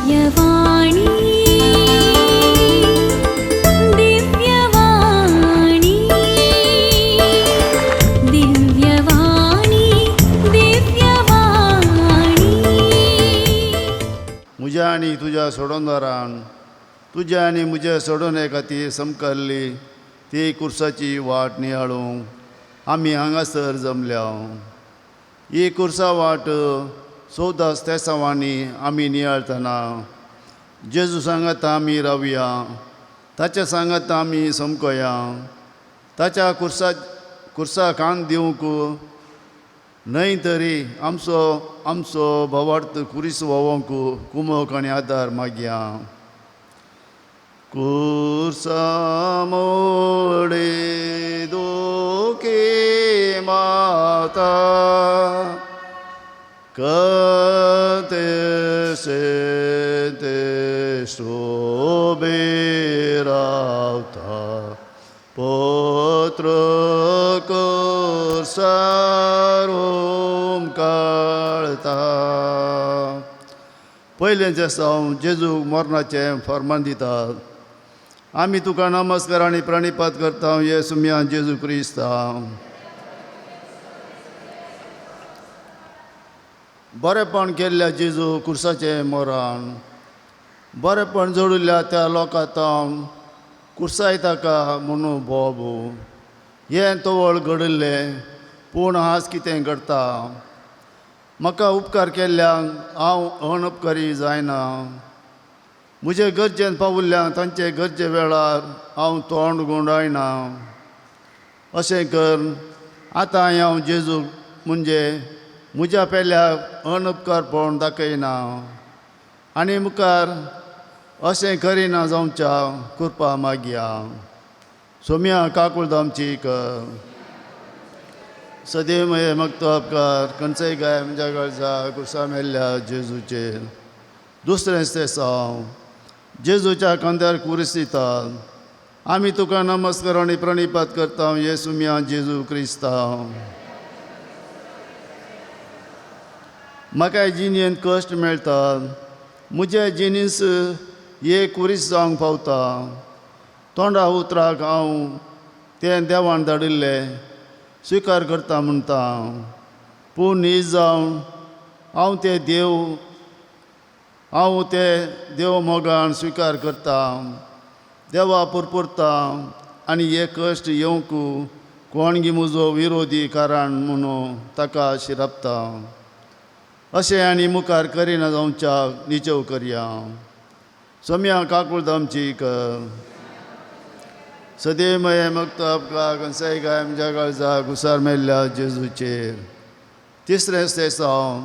दिव्यवाणी दिव्यवाणी दिव्यवाणी दिव्यवाणी। म्हज्या आनी तुज्या सोडोनदारान तुज्या आनी म्हज्या सोडोवणे खातीर समकल्ली ती कुर्साची वाट नियाळूंक आमी हांगासर जमल्या। ही कुर्सा वाट 14 तेसांवांनी आमी नियाळतना जेजू सांगाता आमी रावया, ताच्या सांगाता आमी समकोया, ताच्या कुर्सा कान दिवंक न्हय तरी आमचो आमचो भावार्थ कुरीस व्होवोंक कुमोक आनी आदार मागया। कुर्सा मोडे दोके माता कते से शोभे रावता पत्र कुर्सारोम काळता। पयलें जेसांव जेजूक मरणाचें फर्मान दितात। आमी तुका नमस्कार आनी प्रणिपात करता हे सुम्या जेजू क्रिस्ता। बरेपण केल्ल्या जेजू कुर्साचें मरण बरेपण जोडिल्ल्या त्या लोकांत कुर्साय ताका म्हणून बोबू हें तवळ घडिल्लें, पूण आज कितें घडटा? म्हाका उपकार केल्ल्यांक हांव अणउपकारी जायना, म्हजे गरजेन पावुल्ल्यांक तांचे गरजे वेळार हांव तोंड गुंडायना। अशें कर आतां हांव जेजूक म्हणजे म्हज्या पेल्याक अणउपकारपण दाखयना आनी मुखार अशें करिना जावच्या कृपा मागया। सोम्या काकूळ आमची कर। सदैव मगतो उपकार खंयचेय गाय म्हज्या गळजा कुर्सा मेल्ल्या जेजूचेर। दुसरें तेसांव जेजूच्या खांद्यार कुरीस दितात। आमी तुका नमस्कार आनी प्रणिपात करता हे सुम्या जेजू क्रिस्ता। म्हाका जिणेंत कश्ट मेळटात, म्हजे जिनीस हे कुरीस जावंक पावता। तोंडा उतराक हांव तें देवान धाडिल्लें स्विकार करता म्हणटा, पूण न्हीज जावन हांव ते देव मोगान स्विकार करता, देवा पुरपुरता आनी हे कश्ट येवंक कोणगी म्हजो विरोधी कारण म्हणून ताका शिरापता। अशें आनी मुखार करिना जावच्या निचेव करया। सोम्या काकूळ आमची कर। सदैव मगतो अपकार खंयचेय गाय म्हज्या काळजा कुसार मेल्ल्या जेजूचेर। तिसरें तेसांव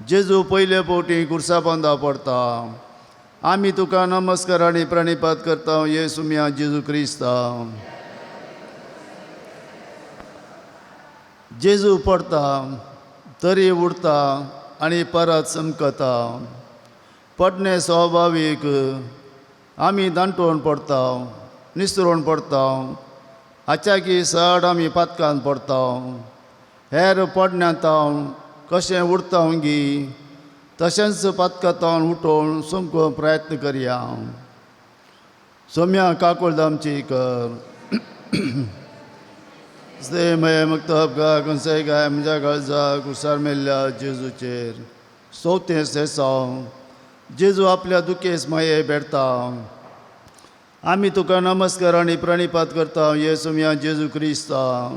जेजू पयले फावटी कुर्सा बांदा पडटा। आमी तुका नमस्कार आनी प्रणिपात करता हे सुम्या जेजू क्रिस्ता। जेजू पडटा तरी उरता आनी परत चमकता। पडणें स्वाभावीक, आमी दांटोवन पडटा, निसरोवन पडटा, हाच्याकी चड आमी पातकान पडटा। हेर पडण्यांत कशें उरता गी तशेंच पातकांत उठोवन समको प्रयत्न करया। सोम्या काकूळ आमची कर। मगतो अपघात खंयचेय गाय म्हज्या काळजा कुर्सार मेल्ल्या जेजूचेर। चवथें तेसांव जेजू आपल्या दुखेस माये भेटता। आमी तुका नमस्कार आनी प्रणिपात करता हे सुम्या जेजू क्रिस्ता।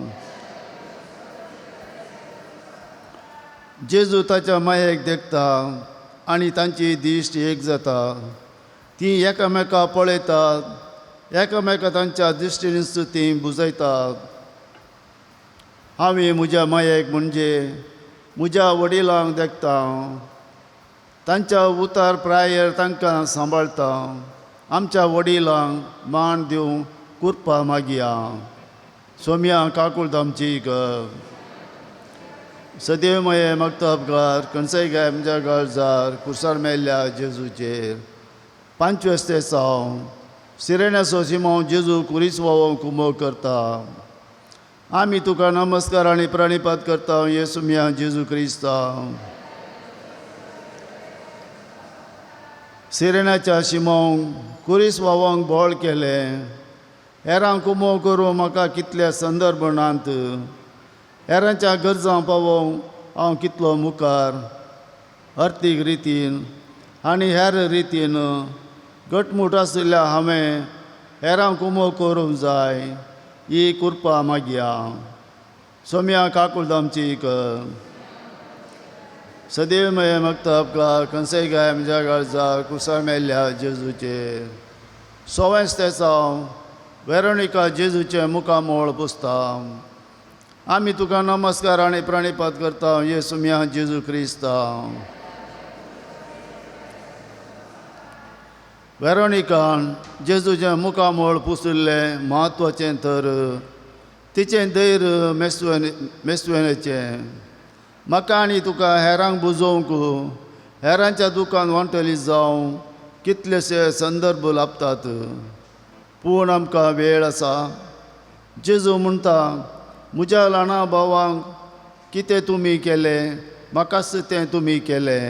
जेजू ताच्या मायेक देखता आनी तांची दिश्ट एक जाता। ती एकामेका पळयतात, एकामेका तांच्या दिश्टीनच ती बुजयतात। हांवें म्हज्या मायेक म्हणजे म्हज्या वडिलांक देखता, तांच्या उतार प्रायेर तांकां सांबाळटा। आमच्या वडिलांक मान दिवंक कृपा मागया। सोम्या काकूळ आमची कर। सदैव मगतो अपघात खंयचेय गाय म्हज्या काळजार कुर्सार मेल्ल्या जेजूचेर। पांचवें तेसांव सिरेण्याचो सिमांव जेजू कुरीस व्होवोंक कुमोक करता। आमी तुका नमस्कार आनी प्रणिपात करता हे सुम्या जेजू क्रिस्ता। सिरेनाच्या शिमोंक कुरीस व्हांवोंक बळ केलें. हेरांक उमो करूं म्हाका कितले संदर्भ नात. हेरांच्या गरजां पावोवंक हांव कितलो मुखार अर्थीक रितीन आनी हेर रितीन घटमूट आशिल्ल्या हांवें हेरांक उमो करूंक जाय ही कृपा मागया. सोम्या काकुळद आमची कर. सदैव मक्तबकार खंयचेय गाय म्हज्या काळजार कुसार मेल्ल्या जेजूचेर सवेंच तेसांव वेरोनिका जेजूचें मुखामोळ पुसता. आमी तुका नमस्कार आनी प्रणिपात करता येसुम्या जेजू क्रिस्ता. वेरोनिकान जेजूचें मुखामोळ पुसिल्लें म्हत्वाचें तर तिचें धैर्य मेस्वेनेचें. म्हाका आनी तुका हेरांक बुजोवंक हेरांच्या दुकान वांटली जावं कितलेशे संदर्भ लाबतात पूण आमकां वेळ आसा. जेजू म्हणटा म्हज्या ल्हाना भावांक कितें तुमी केलें म्हाकाच तें तुमी केलें.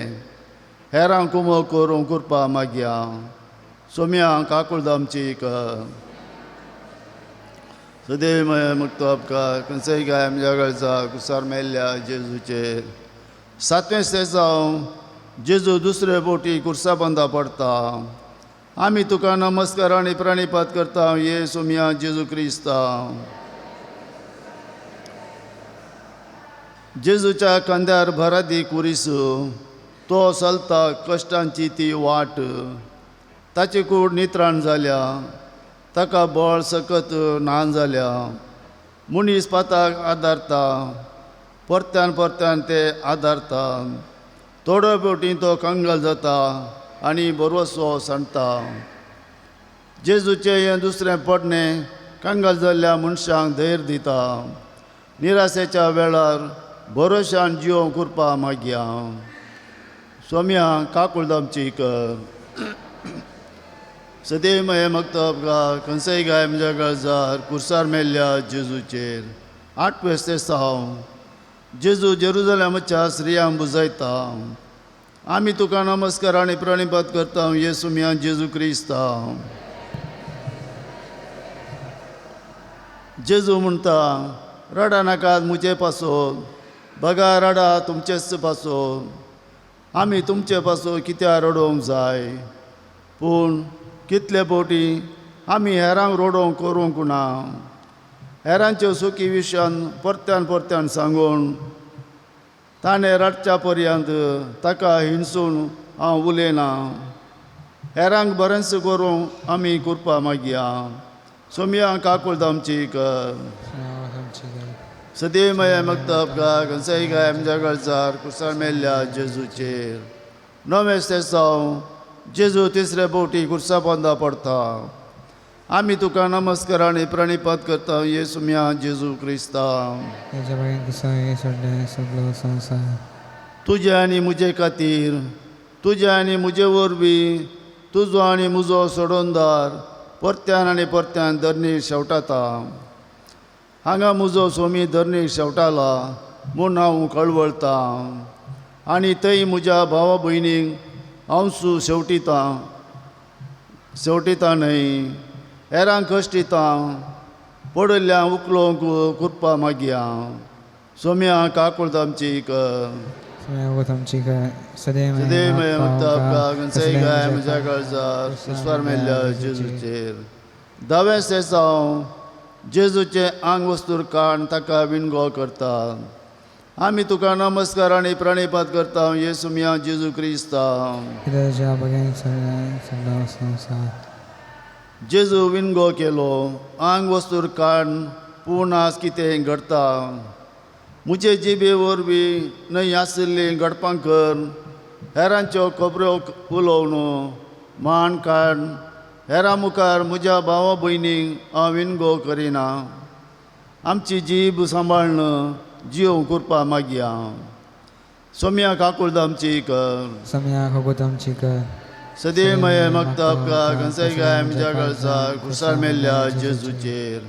हेरांक उमो करूंक कृपा मागया. सोम्या काकुळद आमची कर. सदैव मुक्त अपकार खंयचेय गाय म्हज्या गळजा कुसार मेल्ल्या जेजूचेर. सातवें सेजांव जेजू दुसरे बोटी कुर्सा बंदा पडटा. आमी तुका नमस्कार आनी प्रणिपात करता ये सोम्या जेजू क्रिस्ता. जेजूच्या खांद्यार भरादी कुरीस तो चलता कश्टांची ती वाट. ताची कूड नित्राण जाल्या ताका बळ सकत ना जाल्या. मनीस पाताक आदारता परत्यान परत्यान ते आदारता. थोडो फावटी तो कंगाल जाता आनी बरोसो सांडटा. जेजूचें हें दुसरें पडणें कंगाल जाल्ल्या मनशांक धैर्य दिता. निराशेच्या वेळार भरोश्यान जिवोवंक कृपा मागया. सोम्या काकुळद आमची कर. सदैव मक्तबगार खंयचेय गाय म्हज्या गळजार कुर्सार मेल्ल्या जेजूचेर. आठवें तेसांव जेजू जेरुजलेमाच्या स्त्रियांक बुजयता. आमी तुका नमस्कार आनी प्रणिपात करता येसुम्या जेजू क्रिस्ता. जेजू म्हणटा रडा नाकात म्हजे पासून बगा रडा तुमचेच पासून. आमी तुमचे पासून कित्याक रडोवंक जाय पूण कितले फावटी आमी हेरांक रडोवंक करूंक ना. हेरांच्यो सुखी विशयान परत्यान परत्यान सांगून ताणें रडच्या पर्यंत ताका हिणसून हांव उलयना. हेरांक बरेंच करूंक आमी कृपा मागया. सोम्या काकुळद आमची कर. सदैव मक्तबगार खंयचेय गाय म्हज्या गळजार कुसार मेल्ल्या जेजूचेर. णवें तेसांव जेजू तिसरे बोटी कुर्सा पोंदा पडटा. आमी तुका नमस्कार आनी प्रणिपात करता येसुम्या जेजू क्रिस्ता. तुजे आनी म्हजे खातीर तुजे आनी म्हजे वरवीं तुजो आनी म्हजो सोडोनदार परत्यान आनी परत्यान धरणीर शेवटाता. हांगा म्हजो सोमी धरणीर शेवटाला म्हूण हांव कळवळतां आनी थंय म्हज्या भावा भयणींक हांव सू शेवटितां शेवटितां न्हय हेरांक कश्टितां पडिल्ल्या उखलोंक कृपा मागया. सोम्या काकुळद आमची कर. सदैव खंयचेय गाय म्हज्या काळजार कुस्वार मेल्ल्या जेजूचेर. दावें सेसांव जेजूचें आंग वस्तूर काण ताका विणगो करता. आमी तुका नमस्कार आनी प्रणिपात करता येसुम्या जेजू क्रिस्ता. जेजू विणगो केलो आंग वस्तूर काण पूण आज कितें घडटा. म्हजे जिबे वरवीं न्हय आशिल्लीं घडपां कर हेरांच्यो खबऱ्यो उलोवन मान काड हेरां मुखार म्हज्या भावा भयणींक हांव विणगो करिना. आमची जीब सांबाळ्न जिवोवंक कृपा मागया. सोम्या काकुळद आमची कर. सदैव मक्तबगार खंयचेय गाय म्हज्या गळजार कुर्सार मेल्ल्या जेजूचेर.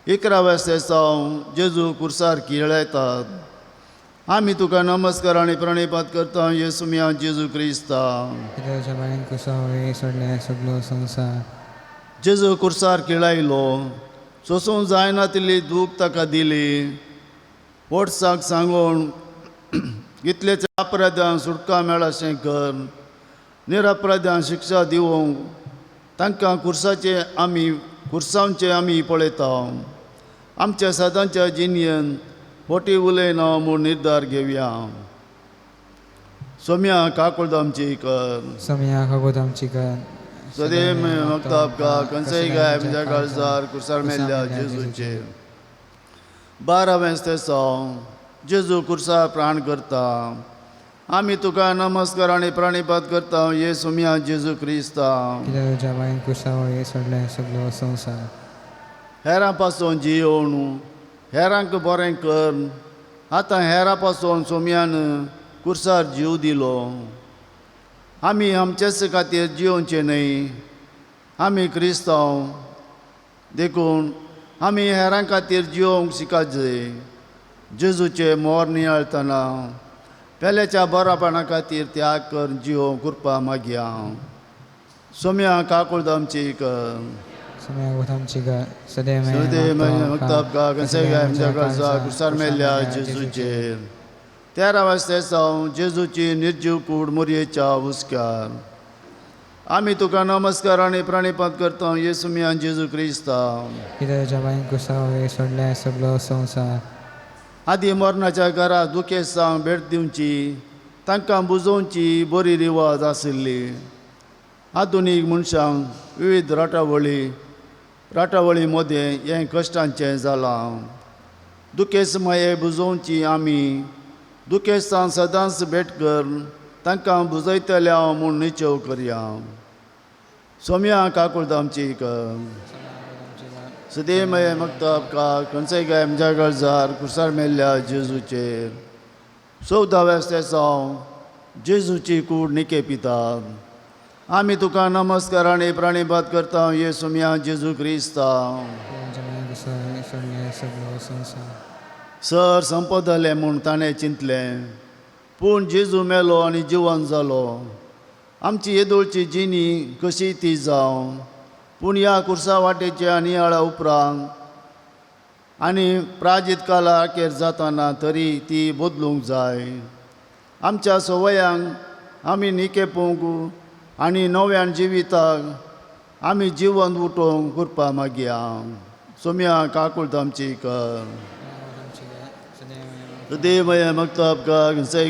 11व्या सेसांव जेजू कुर्सार किळायतात. आमी तुका नमस्कार आनी प्रणिपात करता येसुम्या जेजू क्रिस्ता. कित्याक बायन कुसावळी सोडले सगलो संवसार. जेजू कुर्सार किळायलो, सोसूंक जायनातिल्ली दूख ताका दिली. पोटसाक सांगून इतलेच अपराध्यांक सुटका मेळाशें कर, निरपराध्यांक शिक्षा दिवंक तांकां कुर्साचे आमी कुर्सांचे आमी पळयता. आमच्या सदांच्या जिणयेन फोटी उलयना म्हूण निर्धार घेवया. सोम्या काकुळद आमची कर. सोम्या काकूत आमची कर. सदैव मगताप कंसय गाय म्हज्या काळजार कुर्सार मेल्ल्या जेजूचेर. 12वें तेसांव. जेजू कुर्सार प्राण करता. आमी तुका नमस्कार आनी प्रणिपात करता ये सोम्या जेजू क्रिस्ता. कित्याक तुज्या बायन कुसावळी सोडले सगलो संवसार. हेरां पासून जियोवन हेरांक बरें कर. आतां हेरां पासून सोम्यान कुर्सार जीव दिलो. आमी आमचेच खातीर जियोवचें न्हय, आमी क्रिस्तांव देखून आमी हेरां खातीर जियोवंक शिकाजे. जेजूचे मोर नियाळतना पेल्याच्या बरोपणा खातीर त्याग कर जियोवंक कृपा मागया. सोम्या काकुळद आमची कर. सोम्या काकूत आमची कर. सदैव कुर्सार मेल्ल्या जेजूचेर. 13वें तेसांव. जेजूची निर्जीव कूड मोरयेच्या हुस्क्यार. आमी तुका नमस्कार आनी प्रणिपात करता येसुम्या जेजू क्रिस्ता. कित्याक तुज्या बायन कुसावळी सोडले सगलो संवसार. आदी मरणाच्या घरा दुखेस्तांक भेट दिवची, तांकां बुजोवची बरी रिवाज आशिल्ली. आधुनीक मनशांक विविध राटावळी मदें हें कश्टांचें जालां. दुखेस्त माये बुजोवची आमी दुखेस्तांक सदांच भेट कर तांकां बुजयतले हांव म्हूण निचेव करया. सोम्या काकुळद आमची कर. सदैव मगताप का खंयचेय गाय म्हज्या गळजार कुर्सार मेल्ल्या जेजूचेर. 14वें तेसांव. जेजूची कूड निके पिता. आमी तुका नमस्कार आनी प्रणिपात करता ये सोम्या जेजू क्रिस्ता. सर संपदलें म्हूण ताणें चिंतलें, पूण जेजू मेलो आनी जिवन जालो. आमची येदोळची जिणी कशी ती जावं, पूण ह्या कुर्सा वाटेच्या नियाळा उपरांत आनी प्राजीत काला अखेर जाताना तरी ती बदलूंक जाय. आमच्या संवयांक आमी निकेपूंक आनी नव्यान जिविताक आमी जिवन उठोवंक कृपा मागया. सोम्या काकुळद आमची कर. देवय मगताप का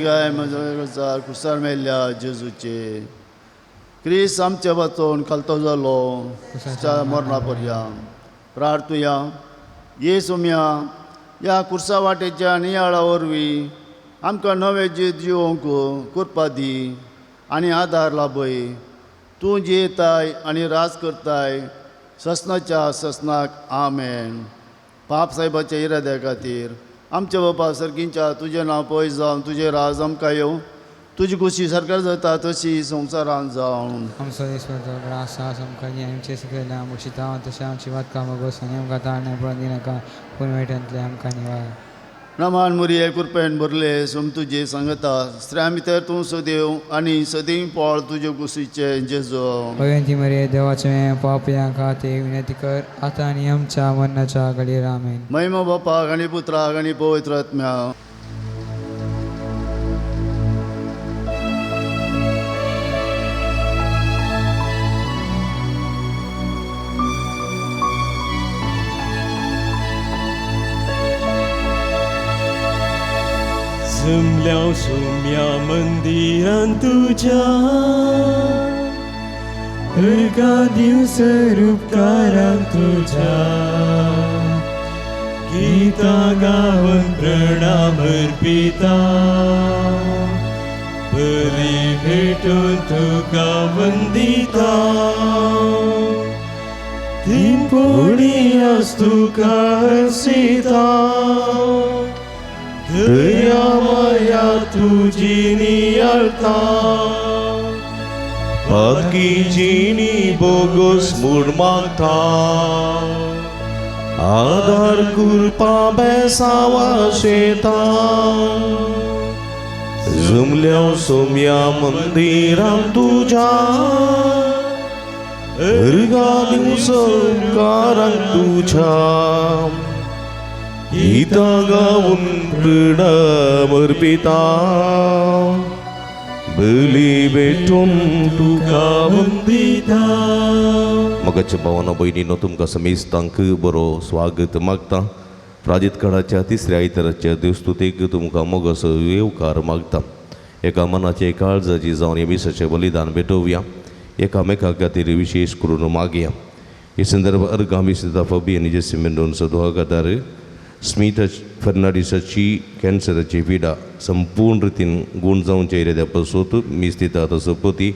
गाय म्हज्या कुर्सार मेल्ल्या जेजूचे. क्रिस्त आमच्या वाचोवन खालतो जालो मरणा पर्यंत. प्रार्थुया. ये सोम्या ह्या कुर्सा वाटेच्या नियाळा वरवीं आमकां नवें जीत जिवोवंक कृपा दी आनी आदार लाभय. तूं जियेताय आनी राज करताय ससनाच्या ससनाक. आमेन. पाप साहेबाच्या इराद्या खातीर आमच्या बापा सर्गींच्या तुजें नांव पयस जावन तुजें राज आमकां येवं, तुजी खुशी सरकार जाता तशी संवसारान जावन. आमचो ईश्वर आसा आमकां आमचे सकयल्या मुशिता तशें आमची वात कामां गोस आनी आमकां ताळणे पळोवन दिनाका, पूण वायटांतलें आमकां निवार. नमान मुरये कृपेन भरले सोम तुजे सांगता, स्त्रियां भितर तूं सदैव आनी सदैव पळ तुजे कुशीचे जेजो. भगवंती मरिये देवाचे पापयां खातीर विनंती कर आतां आनी आमच्या मरणाच्या घडयेर. आमेन. महिमा बापाक आनी पुत्राक आनी पवित्र आत्म्याक. जमल्या सुम्या मंदिरान तुज्या एका दिवस उपकारान तुज्या गीतां गावन प्रणाम अर्पिता बली भेटून तुका वंदिता तीन तुका हर्षिता दया माया तुजी नियाळता बाकी जिणी बोगोस म्हूण मागता आदार कृपा बेसावा शेता। जमल्या सोम्या मंदिरां तुज्या अर्गा दिवस उपकारांक तुज्या गीतां गावन प्रणाम अर्पिता बली भेटून तुका वंदिता. मगाच्या भावानो भयणीनो, तुमकां समेस्तांक बरो स्वागत मागता. प्राजीत काळाच्या तिसऱ्या आयताराच्या देवस्तुतेक तुमकां मोगाचो येवकार मागता. एका मनाचे काळजाची जावन हे मिसाचें बलिदान भेटोवया. एकामेका खातीर विशेश करून मागया. हे संदर्भ अर्गां मिसिता फबी आनी जेसी मेंडोन्सा दुहागादार स्मिता फर्नांडीसाची कॅन्सराची पिडा संपूर्ण रितीन गूण जावचे इराद्या पसून मिस्तिता तसो पती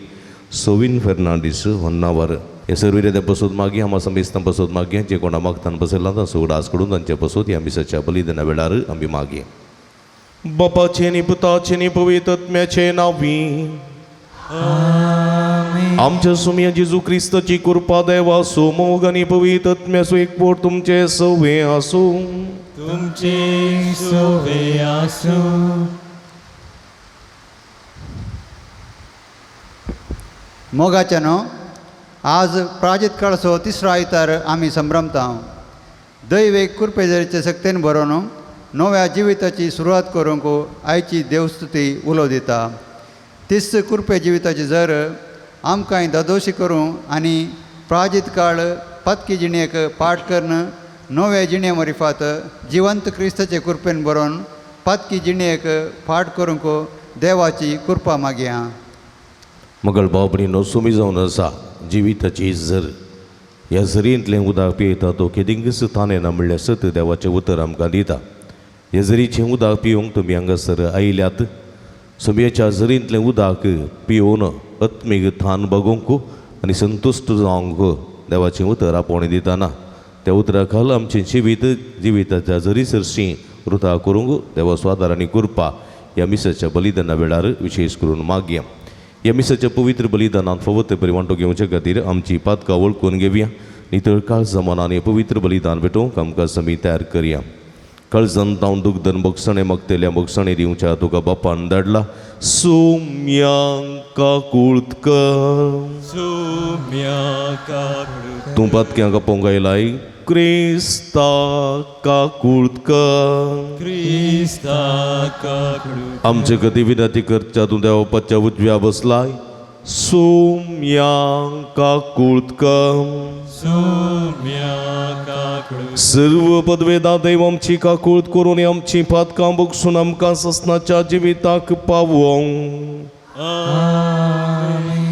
सोविन फर्नांडीस होन्नावर हे सर्व इराद्या पसून मागया. आमा समेस्तां पसून मागया. जे कोणा मागतान बसयला तांचो उगडास करून तांचे पसून ह्या मिसाच्या बलिदाना वेळार आमी मागया. बापाचे आनी पुताचे आनी पवित्र आत्म्याचे नांवी आमच्या सुमया जेजू क्रिस्ताची कृपा देवा मोग आनी पवित्र आत्म्याचो एकवट तुमचे सवे आसूं. तुमचे सोवे आसूं. मोगाच्यानो, आज प्राजीत काळचो तिसरो आयतार आमी संभ्रमता. दैवेक कृपेजरीचे सक्तेन बरोवन नव्या जिविताची सुरवात करूंक आयची देवस्तुती उलो दिता. तीस कृपे जिविताची जर आमकां दादोशी करूं आनी प्राजीत काळ पातकी जिणेक पाठ करून नव्या जिणे मरिफात जिवंत क्रिस्ताचे कृपेन बरोवन पातकी जिणेक पाठ करूंक देवाची कृपा मागया. मगळ भाव भयणीनो, सुमी जावन आसा जिविताची झर. ह्या झरींतलें उदक पियेता तो केदिंगच ताणें ना म्हणल्यार सत देवाचें उतर आमकां दिता. ह्या झरीचें उदक पिवंक तुमी हांगासर आयल्यात. सुमयेच्या झरींतलें उदक पिवन आत्मीक थान बगोवंक आनी संतुश्ट जावंक देवाचें उतर आपोवणें दिताना त्या उतरा खाल आमचें जिवीत जिविताच्या झरी सरशीं वृथा करूंक देवाचो आदार आनी कृपा ह्या मिसाच्या बलिदाना वेळार विशेश करून मागया. ह्या मिसाच्या पवित्र बलिदानांत फावो ते बरी वांटो घेवचे खातीर आमची पातकां वळखून घेवया. नितळ काळजा मनान हें पवित्र बलिदान भेटोवंक आमकां समी तयार करया. काळजान तावन दुग्धन बगसणें मागतल्या बगसणें दिवच्या तुका बापान धाडला. सोम्यांका कुळतकर सोम्या काकुळत. तूं पातक्यांक आपोवंक आयलाय क्रिस्ता काकुळतकर. क्रिस्ता काकुळत. आमचे गती विनंती करच्या तूं देवपाच्या उजव्या बसलाय. सोम्यांका कुळतकर. सोम्या काकुळत. सर्व पदवेदा देव आमची काकुळत करून आमची पातकां बगसून आमकां ससनाच्या जिविताक पावोवं.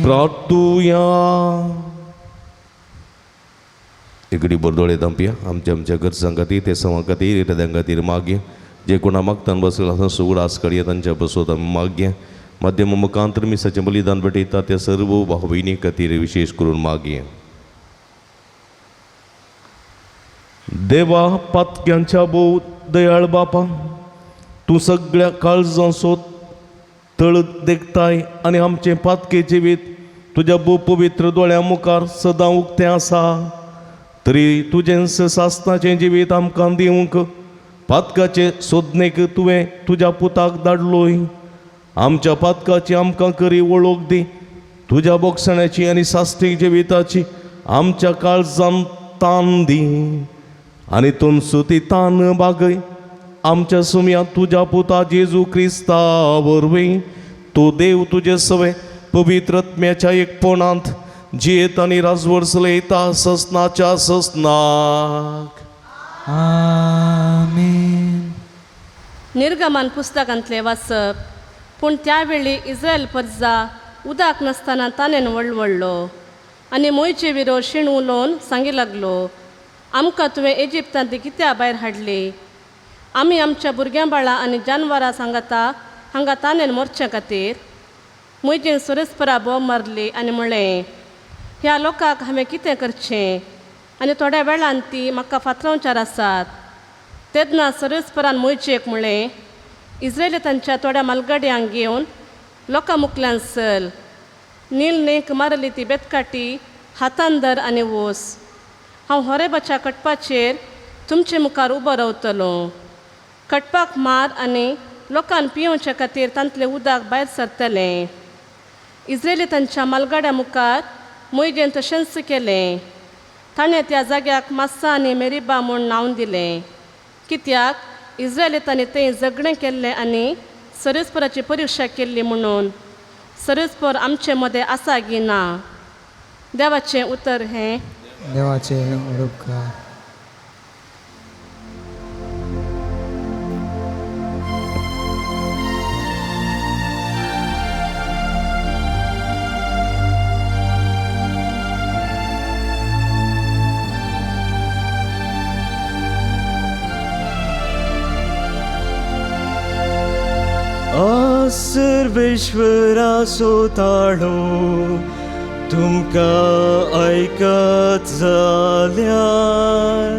प्रार्थुया. एकडे बरदोळे दांपया. आमच्या आमच्या गरजां खातीर ते सवां खातीर इराद्यां खातीर मागया. जे कोणा मागतान बसला तांचो उगडास काडया तांच्या बसोत आमी मागया. माध्यम मुखांतर मिसाचें बलिदान भेटयता त्या सर्व भाव भयणी खातीर विशेश करून मागया. देवा पातक्यांच्या भोव दयाळ बापा, तूं सगळ्या काळजांचो तळ देखताय आनी आमचें पातके जिवीत तुज्या भोव पवित्र दोळ्यां मुखार सदां उक्तें आसा. तरी तुजें सासनाचें जिवीत आमकां दिवंक पातकाचे सोदनेक तुवें तुज्या पुताक धाडलोय. आमच्या पातकाची आमकां खरी वळख दी. तुज्या बोगसण्याची आनी सास्टीक जिविताची आमच्या काळजान तान दी आनी तुमचो ती तान बागय. आमच्या सुमया तुज्या पुता जेजू क्रिस्ता वरवीं तूं देव तुजे सवे पवित्र आत्म्याच्या एकपणांत जियेत आनी राजवट चलयता ससनाच्या ससनाक. आमेन. निर्गमन पुस्तकांतलें वाचप. पूण त्या वेळी इस्रायल परजा उदक नासतना ताणें वळवळ्ळो आनी मोयचे विरो शीण उलोवन सांगी लागलो, आमकां तुवें इजिप्तांत कित्या भायर हाडली? आमी आमच्या भुरग्यां बाळां आनी जानवरां सांगाता हांगा ताणें मोरचे खातीर. म्हजेन सुरेस्परा बोब मारली आनी म्हणलें, ह्या लोकांक हांवें कितें करचें? आनी थोड्या वेळान ती म्हाका फातरावचार आसात. तेन्ना सर्वेस्परान मोयजेक म्हणलें, इस्रायली तांच्या थोड्या मालगड्यांक घेवन लोकां मुखल्यान चल. नील न्हंयक मारली ती बेतकाटी हातान धर आनी वोस. हांव होरेबाच्या कटपाचेर तुमचे मुखार उबो रावतलो. कटपाक मार आनी लोकान पियोवचे खातीर तांतलें उदक भायर सरतलें. इस्रायलितांच्या मालगाड्या मुखार मोयजेन तशेंच केलें. ताणें त्या जाग्याक मास्सा आनी मेरिबा म्हूण नांव दिलें, कित्याक इस्रायलितांनी थंय झगडें केल्लें आनी सरेस्पराची परिक्षा केल्ली म्हणून. सरेस्पर आमचे मदें आसा गी ना? देवाचें उतर हें. देवाचे उपकार. सर्वेश्वराचो ताळो तुमकां आयकत जाल्यार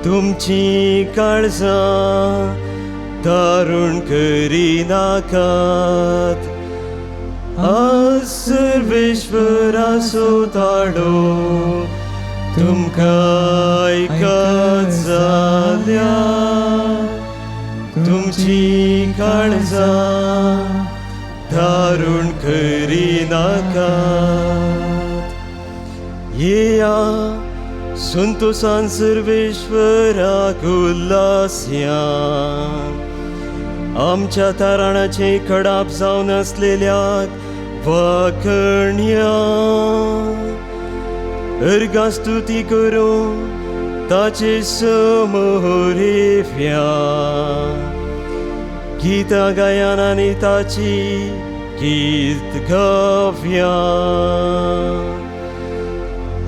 तुमचीं काळजां दारुण करिनाकात. आज सर्वेश्वराचो ताळो तुमकां आयकत जाल्यार तुमचीं काळजां दारुण करिनाकात. येया संतोसान सर्वेश्वराक उल्हासया, आमच्या ताराणाचें कडाप जावन आसलेल्याक वाखणया. अर्गां स्तुती करूं ताचे समोर येवया, गीतां गायन आनी ताची गीत गावया.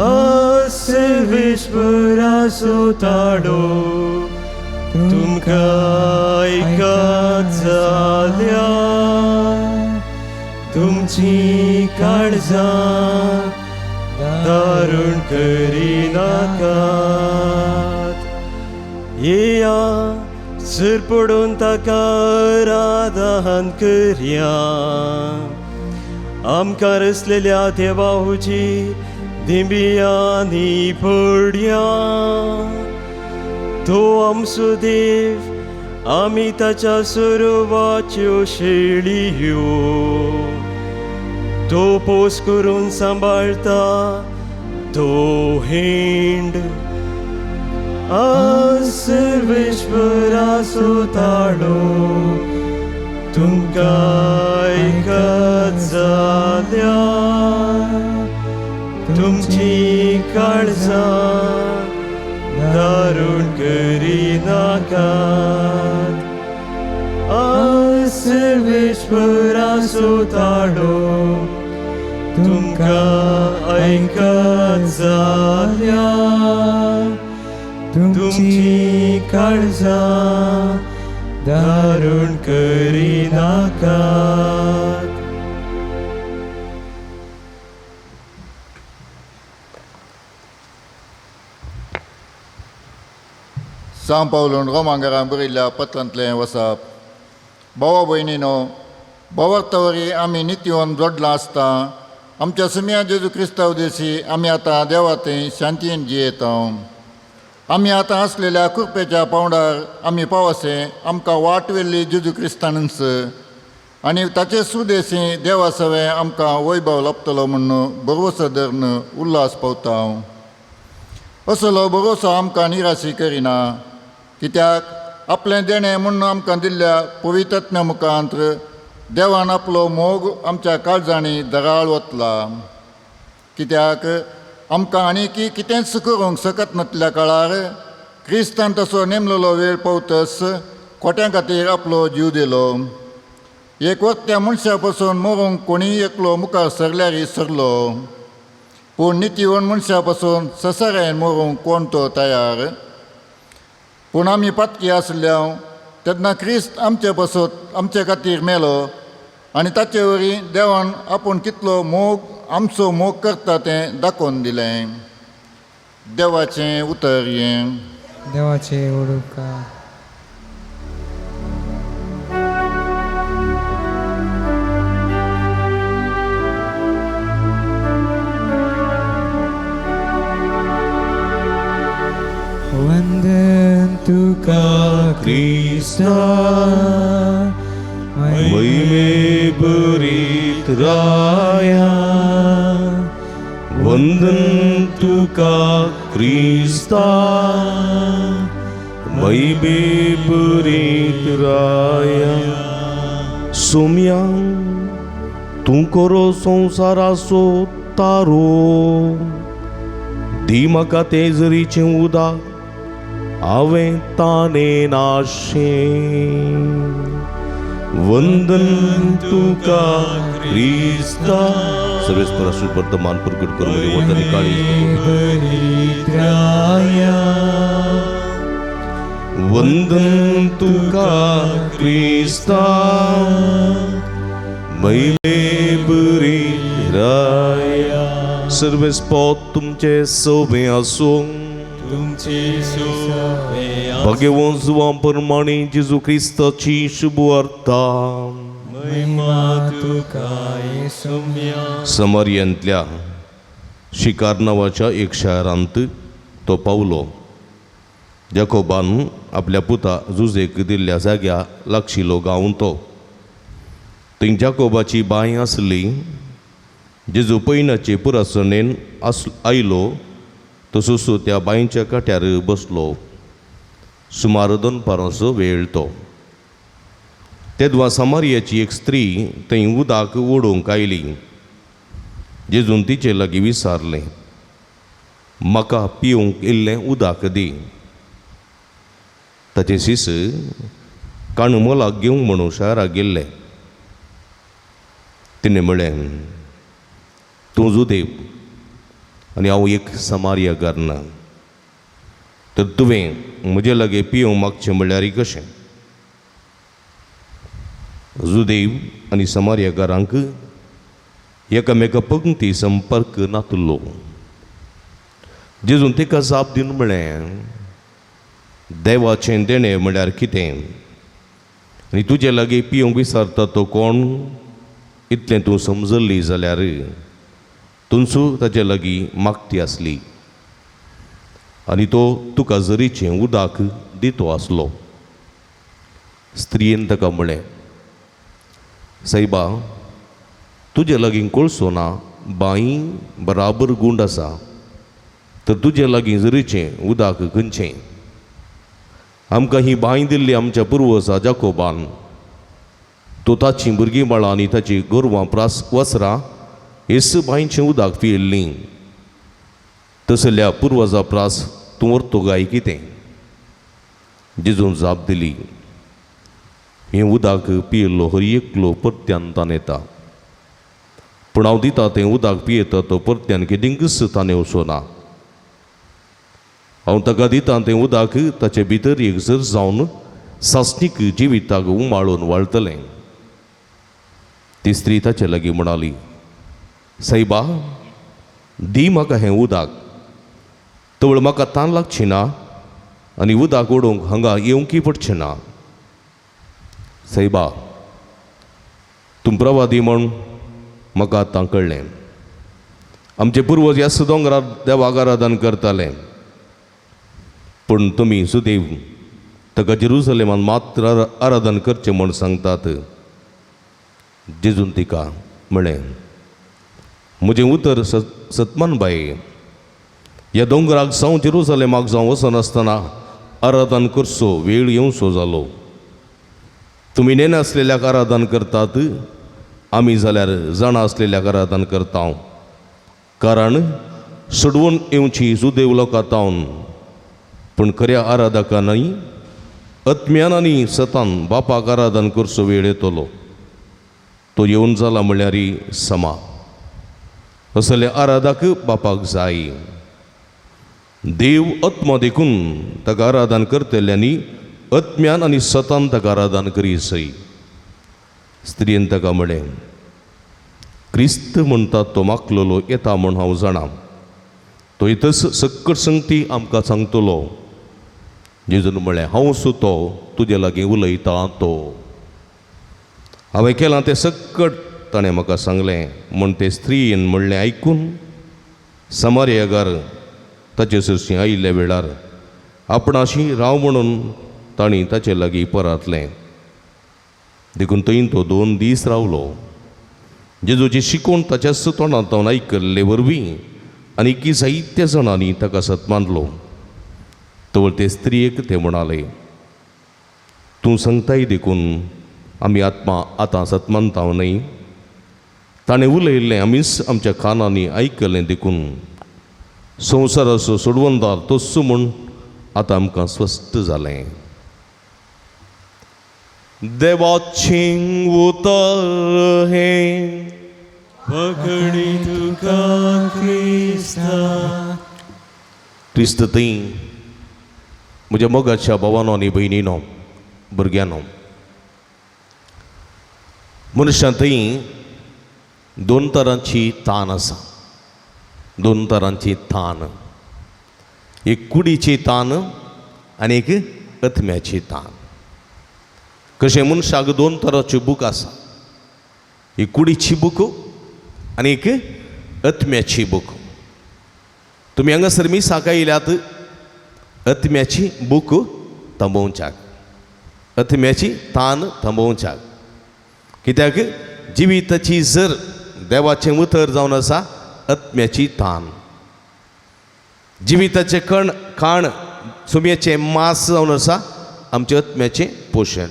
आज सर्वेश्वराचो ताळो तुमकां आयकत जाल्यार तुमचीं काळजां दारुण करिनाकात. येया सर पडून ताका आराधन करया, आमकां रचलेल्या देवाची दिंबियांनी पडया. तो आमचो देव, आमी ताच्या सरोवाच्यो शेळयो. तो पोस करून सांबाळता तो हिंड. आज सर्वेश्वराचो ताळो तुमकां आयकत जाल्यार तुमचीं काळजां दारुण करिनाकात. आज सर्वेश्वराचो ताळो तुमकां आयकत जाल्यार तुमचीं काळजां दारुण करिनाकात. सांव पावलून रोमांगरान बरयल्ल्या पत्रांतलें वसाप. भावा भयणीनो, भावार्थावरी आमी नितीवन जोडलां आसता आमच्या सुम्या जेजू क्रिस्तांव देशी आमी आतां देवा थंय शांतीन जियेता. आमी आतां आसलेल्या कृपेच्या पांवडार आमी पावसे आमकां वाट व्हेल्ली जेजू क्रिस्तानूच आनी ताचे सुदेशी देवा सवें आमकां वैभव लाबतलो म्हूण भरवसो धरून उल्हास पावता. असलो भरोसो आमकां निराशी करिना, कित्याक आपलें देणें म्हूण आमकां दिल्ल्या पवित्रत्म्या मुखांत देवान आपलो मोग आमच्या काळजांनी दराळ वतला. कित्याक आमकां आनी कितेंच करूंक शकत नासल्या काळार क्रिस्तान तसो नेमलेलो वेळ पावतस खोट्यां खातीर आपलो जीव दिलो. एक वक्त्या मनशा पासून मरूंक कोणीय एकलो मुखार सरल्यार सरलो, पूण नितीवण मनशा पासून ससारायन मरूंक कोण तो तयार. पूण आमी पातकी आसल्या तेन्ना क्रिस्त आमचे पासत आमचे खातीर मेलो आनी ताचे वरी देवान आपूण कितलो मोग आमचो मोग करता तें दाखोवन दिलें. देवाचें उतर हें. देवाचें उपकार. वंदन तुका क्रिस्ता, महिमे भरीत राया वंदन तुका क्रिस्ता महिमे भरीत राया। सोम्या तूं करो संवसाराचो तारो दी म्हाका तें जरीचें उदक हांवें ताणें नाशें। वंदन तुका क्रिस्ता। सर्वेस्पर वर्तमान प्रकट करून म्हजें वतनी काळीज वंदन तुका क्रिस्ता महिमे भरीत राया। सर्वेस्पोत तुमचे सोबे आसूं तुमचे सोबे भगवंत जुवां प्रमाणे जेजू क्रिस्ताची शुभवार्ता। महिमा तुका येसुम्या। समारियांतल्या शिकार नांवाच्या एक शारांत तो पावलो। जाकोबान आपल्या पुता जुजेक दिल्ल्या जाग्या लागशिलो गांव तो। थंय जाकोबाची बांय आसली। जेजू पयणाचे पुरासणेन आयलो तसोच त्या बांयच्या काट्यार बसलो। सुमार दनपारांचो वेळ तो। तेदवा समारियाची एक स्त्री थंय उदक ओडूंक आयली। जेजून तिचे लागीं विचारलें, म्हाका पिवंक इल्लें उदक दी। ताचे शिस काण मोलाक घेवंक म्हणून शाराक गेल्ले। तिणें म्हळें, तूं जुदेव आनी हांव एक समारियाकार ना, तर तुवें म्हजे लागीं पिवंक मागचें म्हणल्यार कशें? जुदेव आनी समारियाकारांक एकामेका पंक्ती संपर्क नातलो। जेजून ताका जाप दिवन म्हळें, देवाचें देणें म्हणल्यार कितें आनी तुजे लागीं पिवंक विचारता तो कोण इतलें तूं समजल्ली जाल्यार तुमचो ताचे लागीं मागती आसली आनी तो तुका जरीचें उदक दितो आसलो। स्त्रियेन ताका म्हळें, सायबा तुजे लागीं कोळसो ना, बांय बराबर गुंड आसा, तर तुजे लागीं जरीचें उदक खंयचें? आमकां ही बांय दिल्ली आमच्या पुर्वजा जाकोबान। तो ताचीं भुरगीं बाळां आनी ताचीं गोरवां प्रास वसरां हेच बांयचें उदक पियेल्लीं। तसल्या पुर्वजा प्रास तूं व्हरतो काय कितें? जेजून जाप दिली, हें उदक पियेल्लो हर एकलो परत्यान ताणेता, पूण हांव दिता तें उदक पियेता तो परत्यान केदिंकच ताणेवचो ना। हांव ताका दिता तें उदक ताचे भितर एक जर जावन सासणीक जिविताक उमाळून वाळटलें। ती स्त्री ताचे लागीं म्हणाली, सायबा दी म्हाका हें उदक, तवळ म्हाका तान लागची ना आनी उदक ओडूंक हांगा येवंकय पडचें ना। सायबा तूं प्रवादी म्हूण म्हाका आतां कळ्ळें। आमचे पुर्वज ह्याच दोंगरार देवाक आराधन करताले, पूण तुमी सुदेव ताका जेरुसलेमान मात्र आराधन करचें म्हूण सांगतात। जेजून तिका म्हळें, म्हजें उतर सतमान बाये, ह्या दोंगराक जावं जेरुसलेमाक जावं वचनासतना आराधन करचो वेळ येवचो जालो। तुमी नेनासलेल्याक आराधन करतात, आमी जाल्यार जाणा आसलेल्याक आराधन करता, कारण सोडवून येवची सुदेव लोकां तावन, पूण खऱ्या आराधका न्हय आत्म्यान आनी सतान बापाक आराधन करचो वेळ येतलो। तो येवन जाला म्हणल्यार समा। असले आराधक बापाक जाय। देव आत्मा देखून ताका आराधन करतल्यांनी आत्म्यान आनी सतान ताका आराधन करी सय। स्त्रियेन ताका म्हळें, क्रिस्त म्हणटा तो मागलेलो येता म्हूण हांव जाणा, तो इतच सक्कट संगती आमकां सांगतलो। जेजून म्हळें, हांव सो तो तुजे लागीं उलयता तो। हांवें केलां तें सक्कट ताणें म्हाका सांगलें म्हूण ते स्त्रियेन म्हणलें आयकून समारियागार ताचे सरशीं आयिल्ल्या वेळार आपणाशी राव म्हणून तांणी ताचे लागीं परातलें। देखून थंय तो 2 दीस रावलो. जेजूची शिकवण ताच्याच तोंडांत आयकल्ले वरवीं आनी जायत्या जाणांनी ताका सत मानलो. तवळ ते स्त्रियेक ते म्हणाले, तूं सांगताय देखून आमी आत्मा आतां सत मानता न्हय. ताणें उलयल्लें आमीच आमच्या कानांनी आयकलें देखून संवसाराचो सोडवणदार तोच म्हूण आतां आमकां स्वस्थ जालें. देवाचें उतर हें पकडी तुका क्रिस्ता. क्रिस्त थंय म्हज्या मोगाच्या भावानो आनी भयणीनो, भुरग्यांनो, मनशां थंय 2 तरांची तान आसा. 2 तरांची तान, एक कुडीची तान आनी एक आत्म्याची तान. कशें मनशाक 2 तरांच्यो बूक आसा, एक कुडीची बूक आनी एक आत्म्याची बूक. तुमी हांगासर मिसाक आयल्यात आत्म्याची बूक थांबोवच्याक, आत्म्याची तान थांबोवच्याक. कित्याक जिविताची जर देवाचें उतर जावन आसा आत्म्याची तान, जिविताचें कण खाण सुमयेचें मांस जावन आसा आमच्या आत्म्याचें पोशण.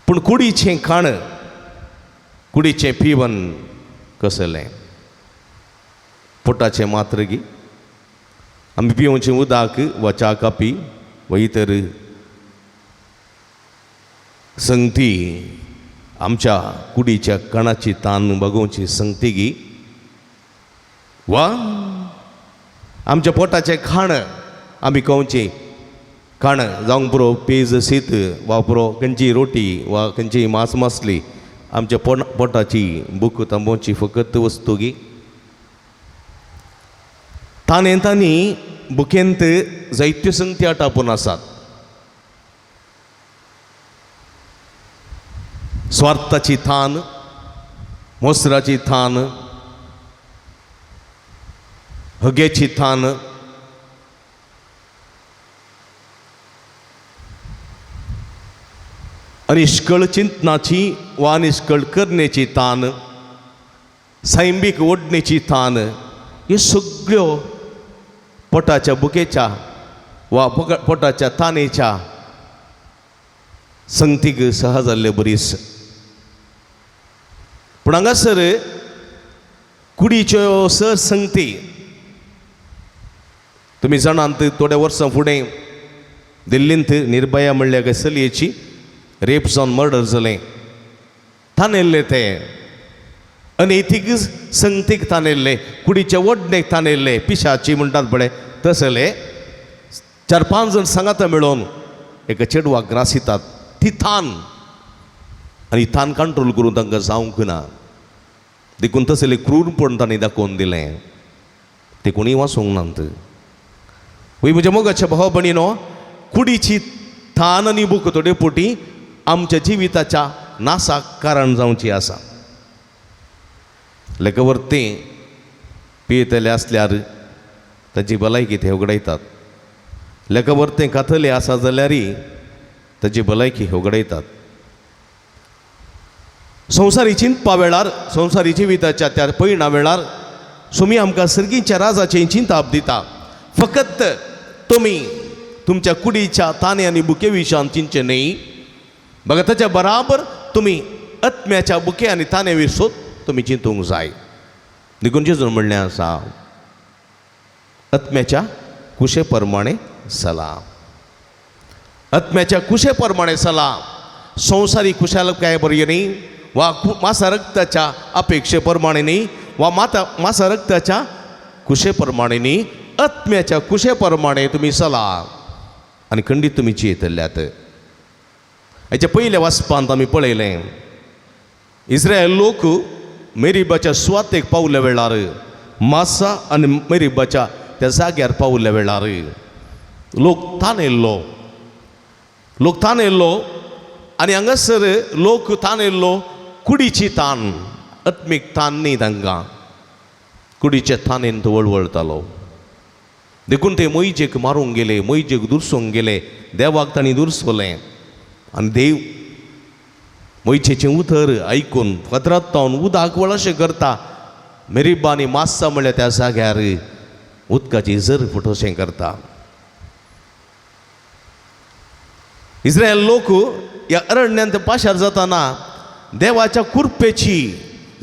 पूण कुडीचें खाण, कुडीचें पिवन कसलें? पोटाचें मात्र गी आमी पिवचें उदक वा च्या कापी वा इतर संगती आमच्या कुडीच्या कणाची तान बगोवची संगती गी, वा आमच्या पोटाचें खाण आमी खावचें खाण जावंक पुरो पेज शीत वा पुरो खंयची रोटी वा खंयची मांस मासली आमच्या पोटाची भूक थांबोवची फकत वस्तू गी. ताणें तांणी बुकेंत जायत्यो संगती आटापून आसात. स्वार्थाची थान, मोसराची थान, हगेची थान, अनिश्कळ चिंतनाची वा अनिश्कळ करण्याची तान, सैंबीक ओडणेची तान, ह्यो सगळ्यो पोटाच्या बुकेच्या वा पोटाच्या तानेच्या संगतीक सह जाल्ले बरीच. पूण हांगासर कुडीच्यो सर संगती तुमी जाणात. थोड्या वर्सां फुडें दिल्लींत निर्भया म्हणल्या एका चलयेची रेप जावन मर्डर जालें. तानेल्ले ते अनैतीक संगतीक तानेल्ले, कुडीच्या ओडणेक तानेल्ले, पिशाची म्हणटात पळय तसले 4-5 जाण सांगाता मेळोवन एका चेडवाक ग्रासितात. ती तान आनी तान कंट्रोल करून तांकां जावंक ना, देखून तसले क्रूरपण तांणी दाखोवन दिलें. ते कोणीय वाचूंक नात. वय म्हज्या मोगाच्या भाव भयणीनो, कुडीची तान आनी भूक थोडे पोटी आमच्या जिविताच्या नासाक कारण जावची आसा. लेखवर तें पियेतले आसल्यार ताची भलायकी ते होगडायतात. लेखवर तें खातले आसा जाल्यार ताची भलायकी होगडायतात. संवसारी चिंतपा वेळार, संवसारी जिविताच्या त्या पयणा वेळार सुमी आमकां सर्गीच्या राजाचें चिंताप दिता. फकत तुमी तुमच्या कुडीच्या ताने आनी बुके विशयान चिंतचें न्हय, बघा ताच्या बराबर तुमी आत्म्याच्या बुके आनी ताने विसोत तुमी चिंतूंक जाय. देखून जेजून म्हणलें आसा, आत्म्याच्या कुशे प्रमाणे चला, आत्म्याच्या कुशे प्रमाणे चला. संवसारी कुशालकाय बरी न्ही, वा मासा रक्ताच्या अपेक्षे प्रमाणे न्ही, वा मासा रक्ताच्या कुशे प्रमाणे न्ही, आत्म्याच्या कुशे प्रमाणे तुमी चला आनी खंडीत तुमी जियेतल्यात. हाच्या पयल्या वाचपांत आमी पळयलें, इस्रायल लोक मेरीबाच्या सुवातेक पावल्या वेळार, मासा आनी मेरीबाच्या त्या जाग्यार पावल्या वेळार लोक तानेल्लो, लोक तानेल्लो आनी हांगासर लोक तानेल्लो कुडीची तान, आत्मीक तान न्ही तांकां, कुडीच्या तानेन तो वळवळतालो. देखून ते मोहिजेक मारूंक गेले, मोहिजेक दुरसोंक गेले, देवाक तांणी दुरसोलें आनी देव मोयचेचें उतर आयकून फातरांत उदक वळशें करता. मेरिबा आनी मास्सा म्हणल्यार त्या जाग्यार उदकाची जर फुटोशें करता. इस्रायल लोक ह्या अरण्यांत पाशार जाताना देवाच्या कुरपेची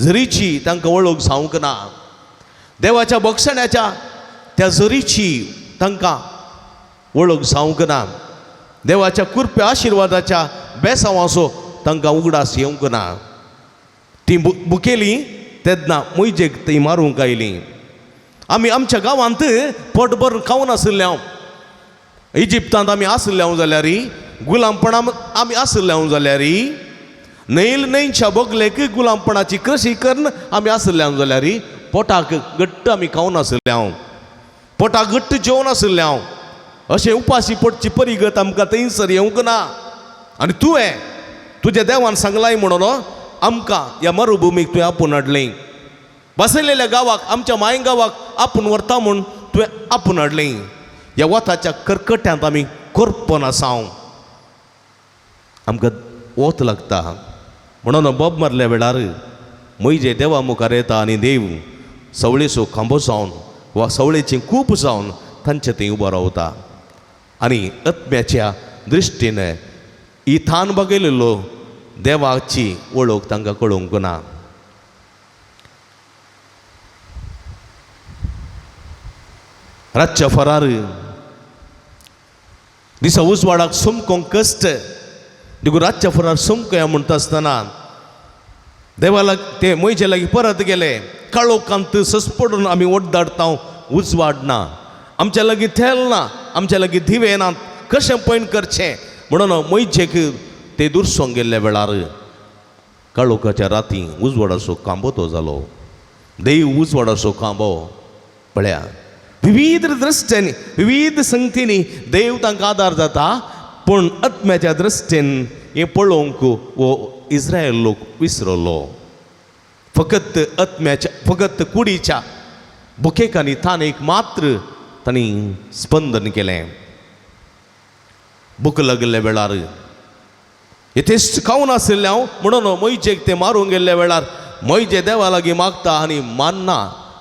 झरीची तांकां वळख जावंक ना. देवाच्या बक्षण्याच्या त्या झरीची तांकां वळख जावंक ना. देवाच्या कुरप्या आशिर्वादाच्या बेसांवाचो तांकां उगडास येवंक ना. ती बुकेली तेन्ना मोयजेक ती मारूंक आयली. आमी आमच्या गांवांत पोटभर खावन आशिल्ले हांव. इजिप्तांत आमी आशिल्ले हांव जाल्यार गुलामपणा आमी आशिल्ले हांव जाल्यार न्हंयल न्हंयच्या बोगलेक गुलामपणाची कृशी करून आमी आशिल्ले हांव जाल्यार पोटाक घट्ट आमी खावन आशिल्ले हांव, पोटाक घट्ट जेवन आशिल्ले हांव. अशें उपाशी पोटची परिगत आमकां थंयसर येवंक ना. आनी तुवें तुज्या देवान सांगलाय म्हणून आमकां ह्या मरुभुमीक तुवें आपूण हाडलें. बसयलेल्या गांवाक आमच्या माय गांवाक आपूण व्हरता म्हूण तुवें आपूण हाडलें. ह्या वताच्या करकट्यांत आमी कोरपन आसा, आमकां वत लागता. म्हणून बोब मारल्या वेळार म्हजे देवा मुखार येता आनी देव सवळेचो खांबो जावन वा सवळेची कूप जावन तांचे थंय उबो रावता. आनी आत्म्याच्या दृश्टीन ही थान बघिल्लो देवाची वळख तांकां कळोवंक ना. रातच्या फरार दिसा उजवाडाक समकोंक कश्ट देखून रातच्या फरार समकया म्हणटा आसतना देवा ते मोयचे लागीं परत गेले. काळोखांत सस्पडून आमी ओडदाडता, उजवाड ना, आमच्या लागीं तेल ना, आमच्या लागीं दिवे ना, कशें पयण करचें म्हणून मोयचेक ते दुरसोंक गेल्ल्या वेळार काळोखाच्या राती उजवाडाचो खांबो तो जालो. देव उजवाडाचो खांबो पळया विविध दृश्टींनी विविध संगतींनी देव तांकां आदार जाता. पूण आत्म्याच्या दृश्टीन हें पळोवंक हो इस्रायल लोक विसरलो. फकत आत्म्याच्या फकत कुडीच्या बुकेक आनी ताणेक मात्र तांणी स्पंदन केलें. बुक लागल्ल्या वेळार यथेश्ट खावन आशिल्लें हांव म्हणून मोयजेक ते मारूंक गेल्ल्या वेळार मोयजे देवा लागीं मागता आनी मान्ना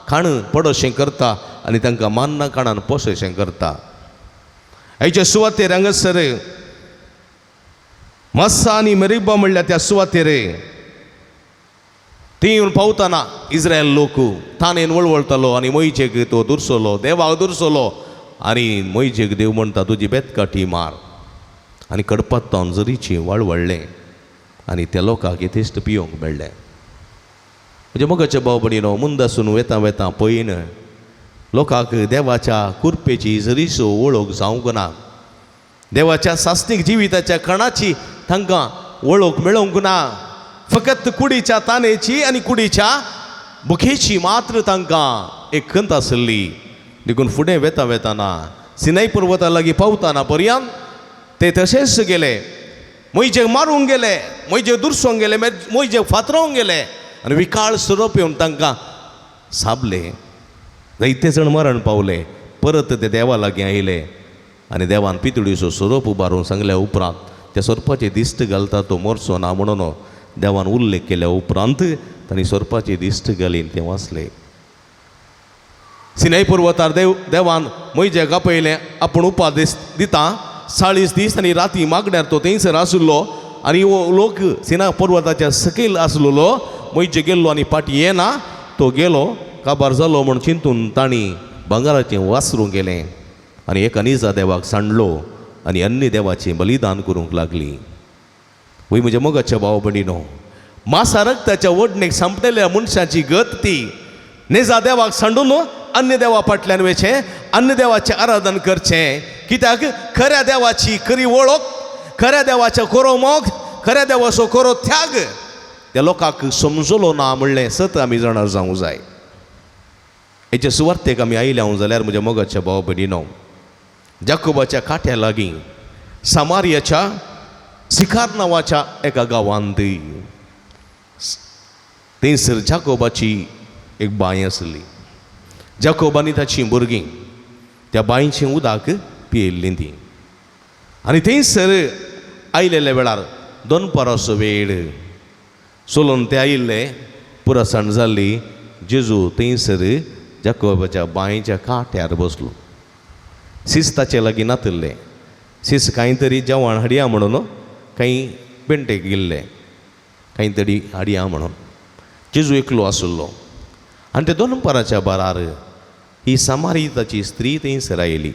खाण पडोशें करता आनी तांकां मान्ना खाणान पोशेशें करता. हाच्या सुवातेर हांगासर मास्सा आनी मेरिबा म्हणल्यार त्या सुवातेर ती येवन पावतना इस्रायल लोक ताणेन वळवळतालो आनी मोयजेक तो दुरसलो, देवाक दुरसलो. आनी मोयजेक देव म्हणटा तुजी बेतकाठी मार आनी कडपत्तावन जरीची वळवळ्ळें आनी त्या लोकांक यथेश्ट पियोंक मेळ्ळें. म्हणजे मोगाचे भाव भयणीनो मुंदासून वेता वेता पळयन लोकांक देवाच्या कुरपेची जरीचो वळख जावंक ना. देवाच्या सासणीक जिविताच्या कणाची तांकां वळख मेळोवंक ना. फकत कुडीच्या तानेची आनी कुडीच्या बुखेची मात्र तांकां एक खंत आसली. देखून फुडें वेता वेताना सिनाय पर्वता लागीं पावताना पर्यंत ते तशेंच गेले. मोयजेक मारूंक गेले, मोयजेक दुरसोंक गेले, मोयजेक फातरोवंक गेले आनी विकाळ सोरोप येवन तांकां साबले. जायते जाण मरण पावले. परत ते देवा लागीं आयले आनी देवान पितुळीचो सोरोप उबारून सांगल्या उपरांत त्या सोरपाची दिश्ट घालता तो मरचो ना म्हणून देवान उल्लेख केल्या उपरांत तांणी सोरपाची दिश्ट घाली ते वाचले. सिनाय पर्वतार देवान मोयजेक आपयलें आपूण उपादेश दिता. 40 दीस आनी राती मागण्यार तो थंयसर आशिल्लो आनी हो लोक सिना पर्वताच्या सकयल आसलेलो. मोयजे गेल्लो आनी फाटीं येना तो गेलो काबार जालो म्हूण चिंतून तांणी भांगराचें वासरूं गेलें आनी एका निजा देवाक सांडलो आनी अन्य देवाचें बलिदान करूंक लागली. वय म्हज्या मोगाच्या भाव भयणीनो मासा रक्ताच्या ओडणेक सांपडलेल्या मनशाची गत ती. निजा देवाक सांडून अन्य देवा फाटल्यान वयचें, अन्य देवाचें आराधन करचें. कित्याक खऱ्या देवाची खरी वळख, खऱ्या देवाचो खरो मोग, खऱ्या देवाचो खरो त्याग त्या लोकांक समजलो ना म्हणलें सत आमी जाणा जावंक जाय. हेचे सुवार्तेक आमी आयल्या हांव जाल्यार म्हज्या मोगाच्या भाव भयणीनो जाकोबाच्या काट्या लागीं सामारियाच्या सिखार नांवाच्या एका गांवांत थंयसर जाकोबाची एक बांय आसली. जाकोब आनी ताचीं भुरगीं त्या बांयचें उदक पियेल्लीं तीं. आनी थंयसर आयलेल्या वेळार दनपाराचो वेळ चलून ते आयिल्ले पुरसाण जाल्ली. जेजू थंयसर जाकोबाच्या बांयच्या काट्यार बसलो. सीस ताचे लागीं नातिल्ले. सीस कांय तरी जेवण हाडया म्हणून कांय पेंटेक गेल्ले, कांय तरी हाडया म्हणून. जेजू एकलो आशिल्लो आनी ते दोनपाराच्या बारार ही समारिताची स्त्री थंयसर आयली.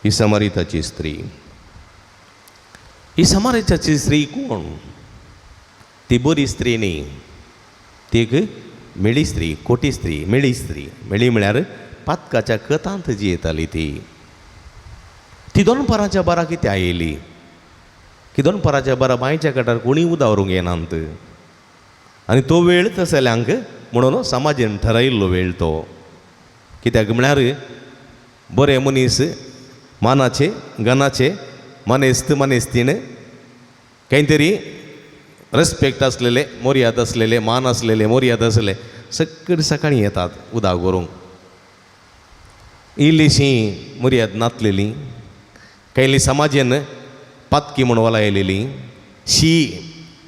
ही समारिताची स्त्री, ही समारिताची स्त्री कोण? ती बरी स्त्री न्ही, ती एक मेळी स्त्री, कोटी स्त्री, मेळी स्त्री. मेळी म्हळ्यार पातकाच्या कथांत जी येताली ती. ती दोनपाराच्या बारा कित्याक आयली? की दोनपाराच्या बारा बांयच्या काठार कोणीय उदक व्हरूंक येनात आनी तो वेळ तसल्यांक म्हणून समाजेन ठरायिल्लो वेळ तो. कित्याक म्हळ्यार बरे मनीस मानाचे गनाचे मानेस्त मानेस्तीन कांय तरी रेस्पेक्ट आसलेले, मोर्याद आसलेले, मान आसलेले, मोर्याद आसलेले सगळे सकाळीं येतात उदक व्हरूंक. इल्लीशी मोर्याद नातलेली, कायली समाजेन पातकी म्हूण वलायलेली, शी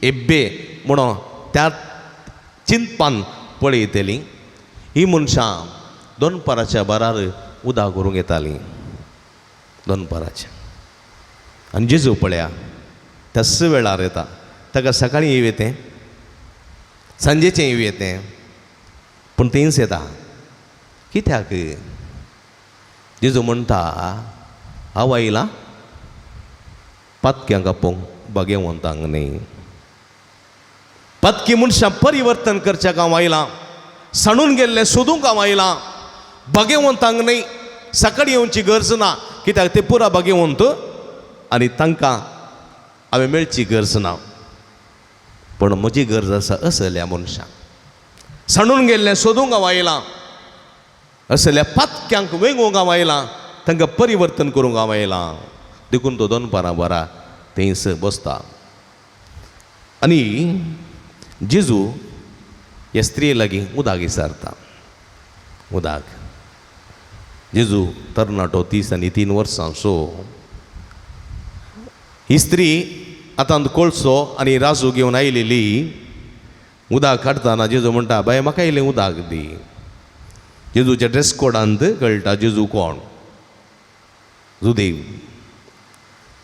एब्बे म्हणून त्या चिंतपान पळयतली. ही मनशां दोनपाराच्या बारार उदक व्हरूंक येतालीं, दोनपाराच्या. आनी जेजू पळया त्याच वेळार येता. ताका सकाळीं येवं येतें, सांजेचें येवं येतें, पूण थंयच येता. कित्याक? जेजू म्हणटा हांव आयलां पातक्यांक आपोवंक, भाग्यवंतांक न्ही. पातकी मनशां परिवर्तन करच्याक हांव आयलां, सांडून गेल्लें सोदूंक हांव आयलां, भाग्यवंतांक न्ही. सकाळीं येवची गरज ना, कित्याक ते पुरा भाग्यवंत आनी तांकां हांवें मेळची गरज ना. पूण म्हजी गरज आसा असल्या मनशांक, सांडून गेल्लें सोदूंक हांव आयलां, असल्या पातक्यांक वेंगोवंक हांव आयलां, तांकां परिवर्तन करूंक हांव आयलां. देखून तो दोनपारां बारा थंयस बसता. आनी जेजू ह्या स्त्रिये लागीं उदक विचारता. उदक. जेजू तरणाटो 33 वर्सांचो. ही स्त्री आतां कोळसो आनी राजू घेवन आयलेली. उदक काडटना जेजू म्हणटा, बाय म्हाका इल्लें उदक दी. जेजूच्या ड्रेस कोडांत कळटा जेजू कोण. जुदेव,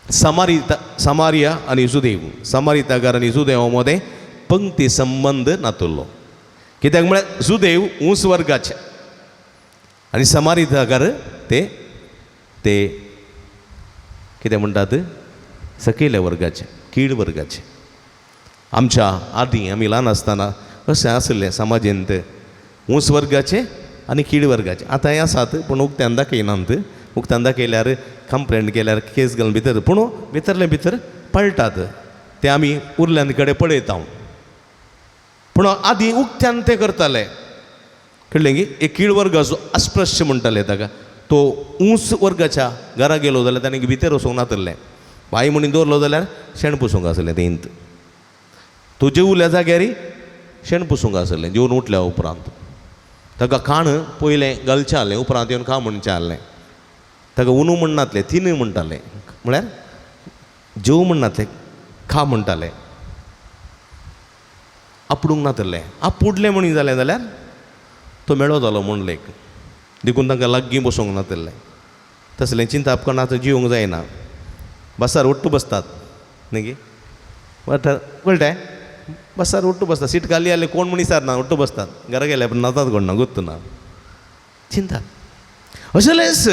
समारिता, समारिया आनी जुदेव, समारितागार आनी जुदेवा मदें पंक्ती संबंद नातुल्लो. कित्याक म्हळ्यार जुदेव ऊंच वर्गाचे आनी समारितागार ते ते कितें म्हणटात सकयल्या वर्गाचे, कीड वर्गाचे. आमच्या आदीं आमी ल्हान आसतना अशें आसलें समाजेंत, ऊंच वर्गाचे आनी कीड वर्गाचे. आतांय आसात पूण उक्त्यान दाखयनात. उक्त्यान दाखयल्यार कंप्लेंट केल्यार केस घालून भितर, पूण भितरले भितर पळटात ते आमी उरल्यान कडेन पळयता. पूण आदीं उक्त्यान ते करताले. कळ्ळें की एक कीड वर्गाचो अस्पृश्य म्हणटाले ताका. तो ऊंच वर्गाच्या घरा गेलो जाल्यार ताणें भितर वचूंक नातलें. बाय म्हणून दवरलो जाल्यार शेण पुसूंक आसलें तेंत. तो जेवल्या जाग्यार शेण पुसूंक आसलें. जेवन उठल्या उपरांत ताका खाण पयलें घालचें आहलें, उपरांत येवन खा म्हणचें आहलें. ताका उनू म्हणनातलें, तिनूय म्हणटालें. म्हळ्यार जेव म्हणनातलें, खा म्हणटालें. आपडूंक नातलें. आपुडलें म्हणून जालें जाल्यार तो मेळो जालो म्हूण लेख. देखून तांकां लागीं बसूंक नातलें. तसलें चिंताप कोणाचो जिवंक जायना. बसार ओट्टू बसतात न्ही गे, कळटा? बसार ओट्टू बसतात. सीट खाली आसलें कोण म्हण विचारना, ओट्टू बसतात. घरा गेल्या पण नातात कोण ना, गोत्त ना. चिंता असलेंच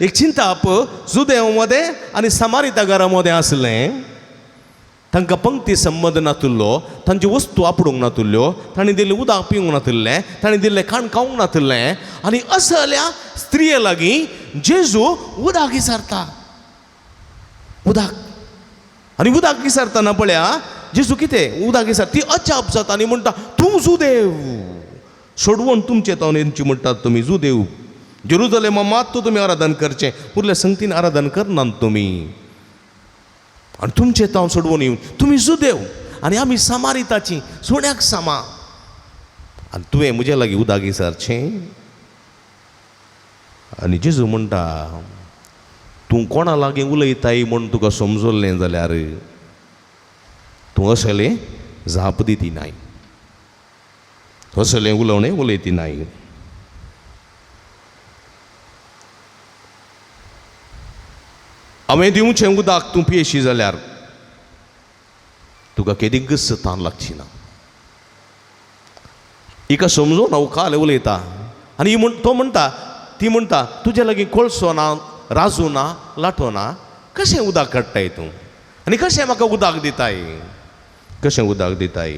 एक चिंताप जुदेव मदें आनी समारिता घरा मदें आसलें. तांकां पंक्ती संबंद नातुल्लो, तांच्यो वस्तू आपडूंक नातुल्ल्यो, तांणी दिल्लें उदक पिवंक नातुल्लें, तांणी दिल्लें खाण खावंक नातुल्लें. आनी असल्या स्त्रिये लागीं जेजू उदक विचारता. उदक. आनी उदक विचारतना पळया जेजू कितें उदक विचार, ती अजाप जाता आनी म्हणटा, तूं जुदेव सोडवण तुमचें तावन येवची म्हणटात तुमी जुदेव. जेरुजलेमा मात तुमी आराधन करचें, उरल्या संगतीन आराधन करनात तुमी. आनी तुमचें तावन सोडवून येवन तुमी जुदेव आनी आमी समारिताची सुण्याक सामा. आनी तुवें म्हज्या लागीं उदक विचारचें. आनी जेजू म्हणटा, तूं कोणा लागीं उलयताय म्हूण तुका समजलें जाल्यार तूं असलें जाप दिती नाय, असलें उलोवणें उलयती नाय. हांवें दिवचें उदक तूं पियेशी जाल्यार तुका केदींकच तान लागची ना. हिका समजून हांव काल उलयता आनी ही म्हण तो म्हणटा, ती म्हणटा तुज्या लागीं कोळसो ना, राजू ना, लाटो ना, कशें उदक काडटाय तूं आनी कशें म्हाका उदक दिताय, कशें उदक दिताय.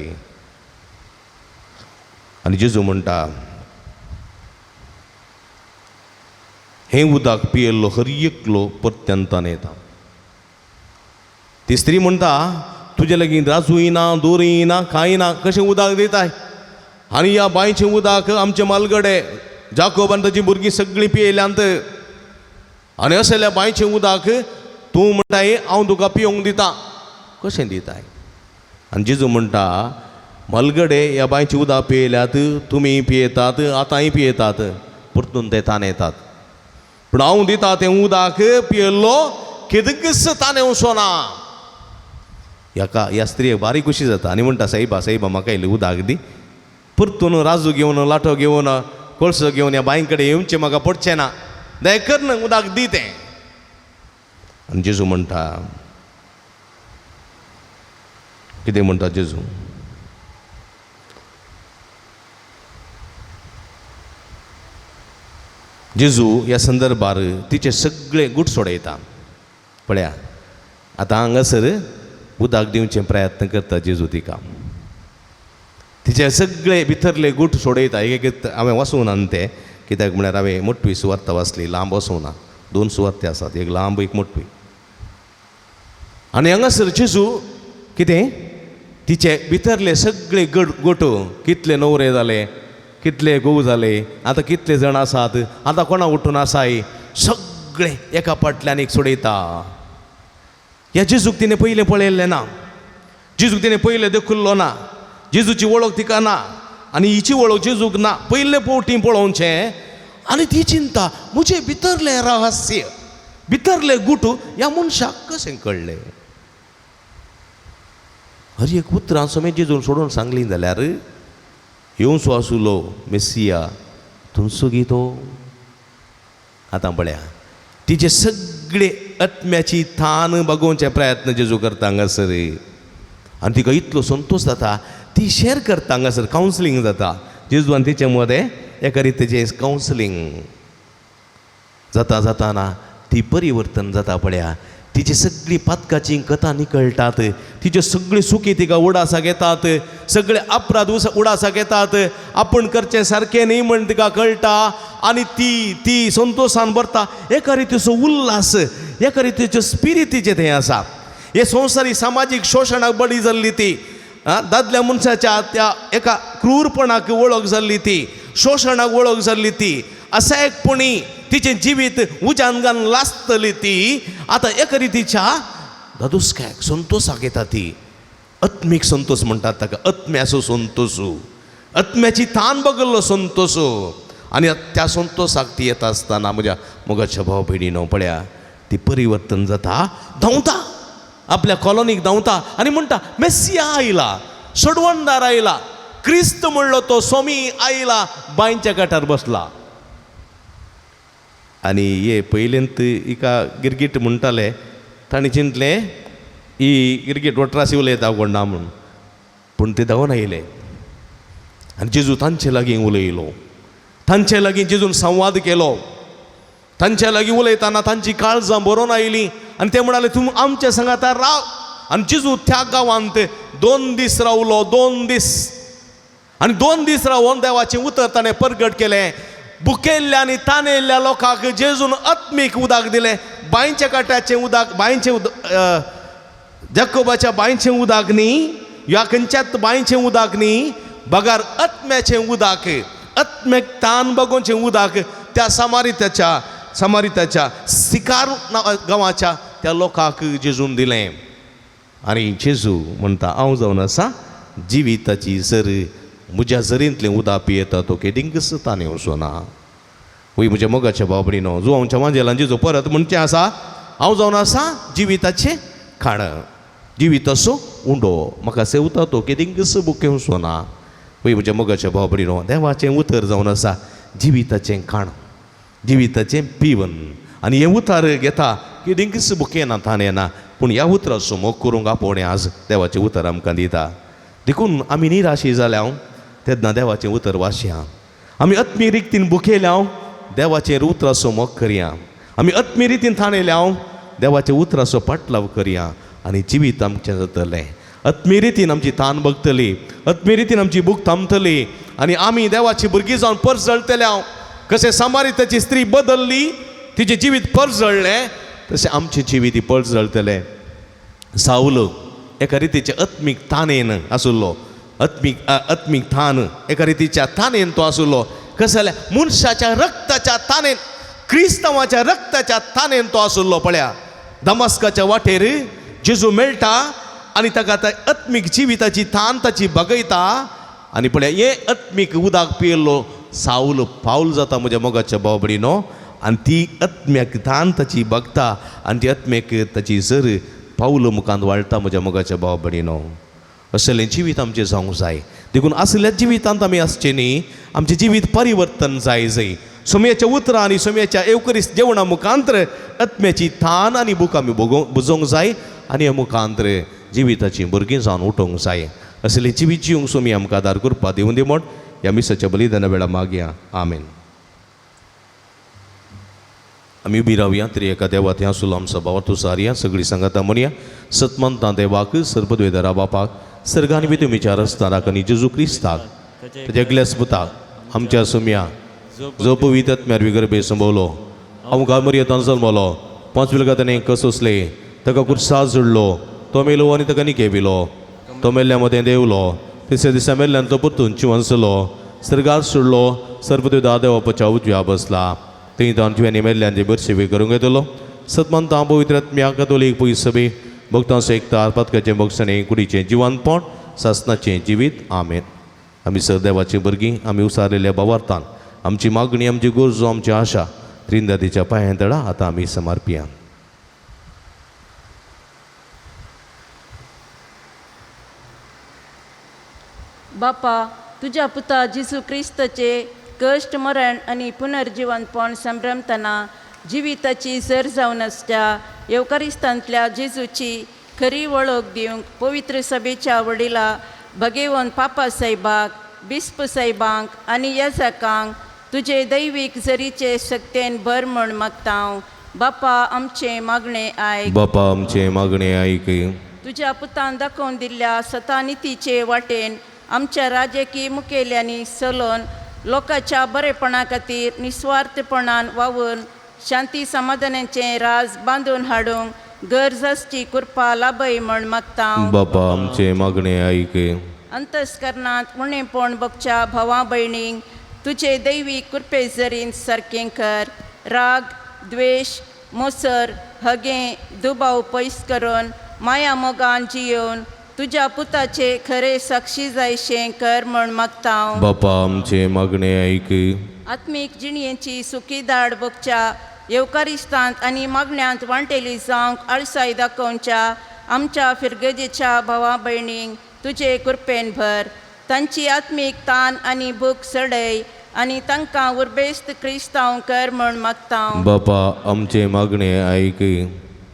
आनी जेजू म्हणटा हें उदक पियेल्लो हर एकलो परत्यांतान येता. ती स्त्री म्हणटा तुजे लागीं राजूय ना, दोरीय ना, कांय ना, कशें उदक दिताय. आनी ह्या बांयचें उदक आमचे मालगडे जाकोब आनी ताची भुरगीं सगळीं पियेल्यांत, आनी असल्या बांयचें उदक तूं म्हणटाय हांव तुका पिवंक दिता, कशें दिताय. आनी जेजू म्हणटा मालगडे ह्या बांयचें उदक पियेल्यात, तुमी पियेतात, आतांय पियेतात, परतून ते ताण येतात, पूण हांव दिता तें उदक पियेल्लो केदींकच ताण येवचो ना. ह्याका ह्या स्त्रियेक बारीक खुशी जाता आनी म्हणटा सायबा सायबा म्हाका इल्लें उदक दी, परतून राजू घेवन लाटो घेवन कोळसो घेवन ह्या बांय कडेन येवचें म्हाका पडचें ना, दया कर उदक दी तें. आनी जेजू म्हणटा कितें म्हणटा जेजू, जेजू ह्या संदर्भार तिचे सगळे गूट सोडयता. पळया आतां हांगासर उदक दिवचे प्रयत्न करता जेजू तिका, तिचे सगळे भितरले गूट सोडयता. एक एक हांवें वचूंक ना तें, कित्याक म्हळ्यार हांवें मोटवी सुवार्ता वाचली, लांब वचूंक ना, दोन सुवार्ते आसात, एक लांब एक मोटवी. आनी हांगासर जेजू कितें तिचे भितरले सगळे गट गोट, कितले नवरे जाले, कितले घोव जाले, आतां कितले जाण आसात, आतां कोणा उठून आसाय, सगळे एका फाटल्यान एक सोडयता. ह्या जेजूक तिणें पयलें पळयल्लें ना, जेजूक तिणें पयलें देखुल्लो ना, जेजूची वळख तिका ना आनी हिची वळख जेजूक ना, पयले फावटी पळोवचें. आनी ती चिंता म्हजे भितरलें रहस्य, भितरले गुट ह्या मनशाक कशें कळ्ळें. हर एक उतरां समेत जेजून सोडून सांगली जाल्यार येवचो आसुलो मेसिया तुमचो गी तो. आतां पळया तिचे सगळे आत्म्याची थान बागोवचे प्रयत्न जेजू करता हांगासर, आनी तिका इतलो संतोश जाता, ती शेर करता हांगासर, कावन्सिलींग जाता जेजू आनी तिचे मदें एका रितीचें कावन्सिलींग जाता जाताना ती परिवर्तन जाता. पळया तिची सगळीं पातकाची कथा निकळटात, तिच्यो सगळी सुखी तिका उडासाक येतात, सगळे अपराध उडासाक येतात, आपूण करचें सारकें न्ही म्हण तिका कळटा आनी ती ती संतोशान भरता. एका रितीचो उल्हास, एका रितीच्यो स्पिरितीचें तें आसा. हे संवसारी सामाजीक शोशणाक बळी जाल्ली ती, दादल्या मनशाच्या त्या एका क्रूरपणाक वळख जाल्ली ती, शोशणाक वळख जाल्ली ती, असहायकपणी तिचें जिवीत उज्यान घालून लासतली ती आतां एका रितीच्या दादोसकायक संतोशाक येता ती. आत्मीक संतोश म्हणटात ताका, आत्म्याचो संतोश, आत्म्याची तान बगल्लो संतोश. आनी त्या संतोशाक ती येता आसतना म्हज्या मोगाच्या भाव भयणीनो पळया ती परिवर्तन जाता, धांवता आपल्या कॉलनीक धांवता आनी म्हणटा मेसिया आयला, सोडवणदार आयला, क्रिस्त म्हणलो तो स्वामी आयला, बांयच्या काठार बसला. आनी हे पयलेंत हिका गिरगीट म्हणटाले, तांणी चिंतलें ही गिरगीट वट्रासी उलयता कोण ना म्हूण, पूण ते धांवन आयले आनी जेजू तांचे लागीं उलयलो, तांचे लागीं जेजून संवाद केलो, तांचे लागीं उलयतना तांची काळजां भरोन आयलीं आनी ते म्हणाले तूं आमच्या सांगाता राव. आनी जेजू त्या गांवांत 2 दीस रावलो, 2 दीस. आनी 2 दीस रावन देवाचें उतर ताणें परगट केलें. बुकेल्ल्या आनी तानेल्ल्या लोकांक जेजून आत्मीक उदक दिलें, बांयच्या काट्याचें उदक, बांयचें उदक, जाकोबाच्या बांयचें उदक न्ही, ह्या खंयच्याच बांयचें उदक न्ही, बगार आत्म्याचें उदक, आत्म्याक तान बगोवचें उदक त्या समारिताच्या समारिताच्या सिकार गांवाच्या त्या लोकांक जेजून दिलें. आनी जेजू म्हणटा हांव जावन आसा जिविताची सर, म्हज्या जरींतलें उदक पियेता तो केदींकच ताणें वचो ना. वय म्हज्या मोगाच्या भाव भयणीनो, जुवांच्या मांजेलान जेजू परत म्हणचें आसा हांव जावन आसा जिविताचें खाण. जिविताचो उंडो म्हाका सेवता तो केदिंकस बुकेवचो ना. पळय म्हज्या मोगाच्या भाव भयणीनो, देवाचें उतर जावन आसा जिविताचें खाण, जिविताचें पिवन. आनी हें उतर घेता केदिंकस बुकेना ताण येना, पूण ह्या उतराचो मोग करूंक आपोवणें आज देवाचें उतर आमकां दिता. देखून आमी निराशी जाल्या तेन्ना देवाचें उतर वाचया. आमी आत्मी रितीन बुकेल्या देवाचें उतराचो मोग करया. आमी आत्मी रितीन थाणेल्या देवाच्या उतराचो पाटलाव करया आनी जिवीत आमचें जातलें. आत्मी रितीन आमची तान बगतली, आत्मी रितीन आमची भूक थांबतली आनी आमी देवाची भुरगीं जावन परजळटले. कशें सामारिताची स्त्री बदल्ली, तिचें जिवीत परजळ्ळें, तशें आमचें जिवीत परजळटलें. सावल एका रितीचे आत्मीक तानेन आशिल्लो, आत्मीक थान एका रितीच्या तानेन तो आशिल्लो. कशें जाल्यार मनशाच्या रक्ताच्या तानेन, क्रिस्तांवाच्या रक्ताच्या तानेन तो आशिल्लो. पळया दमास्काच्या वाटेर जेजू मेळटा आनी ताका आतां आत्मीक जिविताची थान ताची बगयता आनी पळया हें आत्मीक उदक पियेल्लो सावल पावल जाता म्हज्या मोगाच्या भाव भयणीनो. आनी ती आत्म्याक थान ताची बगता आनी ती आत्म्याक ताची जर पावल मुखांत वाळटा म्हज्या मोगाच्या भाव भयणीनो. असलें जिवीत आमचें जावंक जाय. देखून असल्या जिवितांत आमी आसचें न्ही, आमचें जिवीत परिवर्तन जाय जंय सोम्याच्या उतरां आनी सोम्याच्या एवकरीस जेवणा मुखांत्र आत्म्याची थान आनी भूक आमी बुजोवंक जाय आनी ह्या मुखांत्र जिविताची भुरगीं जावन उठोवंक जाय. असलें जिवीत जिवंक सोमी आमकां आदार करपा दिवूं दी म्हण ह्या मिसाच्या बलिदाना वेळा मागया. आमेन. आमी उबी रावया तरी एका देवा थंय आसलो आमचो भाव तुसारया सगळीं सांगाता म्हणया. सतमंतां देवाक सर्पद्वेदरा बापाक सर्गान बी तुमच्या रस्ताराक आनी जेजू क्रिस्ताक ताच्या एकल्याच पुताक आमच्या सुम्या जो पवित्र आत्म्यार विगर्भे संभवलो, अमकां मर्यतान जल्मलो, पांच विलगा ताणें कसोसले, ताका कुर्सा जुडलो, तो मेलो आनी ताका निकेविलो, तो मेल्ल्या मदें देंवलो, तिसऱ्या दिसा मेल्ल्यान तो परतून जिवनसलो, सर्गार सोडलो, सर्पद्वेदा देवापाच्या उजव्या बसला, थंय तावन जिव्यांनी मेल्ल्यान बरसेवी करूंक येतलो. सतमंतां पवित्र आत्म्या कतोलीक पयसबी भक्तांचो एकतार पातकाचें भोगसणें कुडीचें जिवनपण सासनाचें जिवीत. आमेन. आमी सर देवाची भुरगीं, आमी उसारलेल्या भावार्थान आमची मागणी, आमची गरजो, आमची आशा त्रिंदादीच्या पांयां तळा आतां आमी समर्पिया. बापा, तुज्या पुता जेजू क्रिस्ताचे कश्ट, मरण आनी पुनर्जिवनपण संभ्रमतना जिविताची सर जावन आसच्या येवकारिस्तांतल्या जेजूची खरी वळख दिवंक पवित्र सभेच्या वडिला भगेवन पापा साहेबाक, बिस्प साहेबांक आनी याजकांक तुजे दैवीक जरीचे शक्तेन भर म्हण मागता हांव. बापा आमचें मागणें आयक. बापा आमचें मागणें आयक. तुज्या पुतान दाखोवन दिल्ल्या सतानितीचे वाटेन आमच्या राजकीय मुखेल्यांनी चलोवन लोकांच्या बरेपणा खातीर निस्वार्थपणान वावून शांती समाधानाचें राज बांदून हाडूंक गरज आसची कृपा लाभय म्हण मागता हांव. बापा आमचें मागणें आयक. अंतस्करणांत उणेपण भोगच्या भावा भयणींक तुजे दैवीक कृपे जरीन सारकें कर. राग, द्वेश, मोसर, हगें, दुबाव पयस करून माया मोगान जियोवन तुज्या पुताचे खरे साक्षी जायशें कर म्हण मागता हांव. बापा आमचें मागणें आयक. आत्मीक जिणयेची सुखी दाड भोगच्या येवकारिस्तांत आनी मागण्यांत वांटेली जावंक आळसाय दाखोवच्या आमच्या फिरगजेच्या भावा भयणींक तुजे कृपेन भर. तांची आत्मीक तान आनी भूक सडय आनी तांकां उर्बेस्त क्रिस्तांव कर म्हण मागता हांव. बापा आमचें मागणें आयक.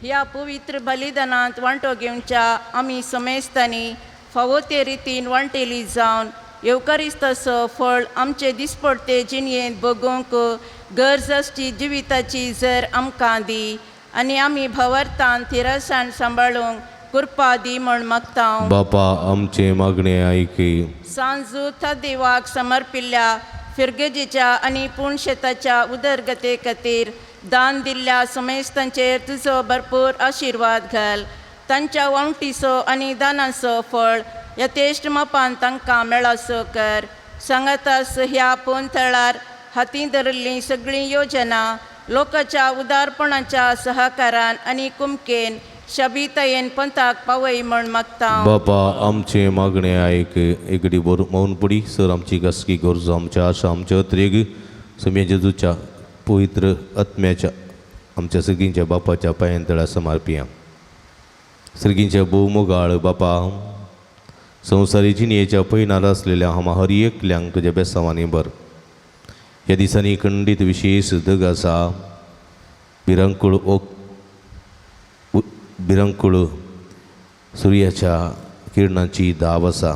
ह्या पवित्र बलिदानांत वांटो घेवच्या आमी समेस्तांनी फावो ते रितीन वांटेली जावन येवकारिस्ताचो फळ आमचे दिसपडते जिणयेंत भोगोवंक गरज आसची जिविताची जर आमकां दी आनी आमी भवार्थान थिरसाण सांबाळूंक कृपा दी म्हण मागता हांव. बापा आमचें मागणें आयक. सांजू देवाक समर्पिल्ल्या फिरगजेच्या आनी पूण शेताच्या उदरगते खातीर दान दिल्ल्या समेस्तांचेर तुजो भरपूर आशिर्वाद घाल. तांच्या वांवटीचो आनी दानाचो फळ यथेश्ट मापान तांकां मेळासो कर. सांगातास ह्या पोनथळार हाती धरिल्लीं सगळीं योजना लोकांच्या उदारपणाच्या सहकारान आनी कुमकेन शबितायेन पंथाक पावय म्हण मागता. बापा आमचें मागणें आयक. एकडे बरो मौन पडी सर आमची गासकी गरजो आमच्या आशा आमच्या अत्रेग समें जेजूच्या पवित्र आत्म्याच्या आमच्या सगळींच्या बापाच्या पांयां तळा समर्पिया. सर्गींच्या भोव बापा, संवसारी जिणेच्या पयनार आसलेल्या हांव हर एकल्यांक तुज्या बेसांवांनी भर. ह्या दिसांनी खंडीत विशेश दग आसा, भिरांकूळ भिरांकूळ सुर्याच्या किरणांची दाव आसा.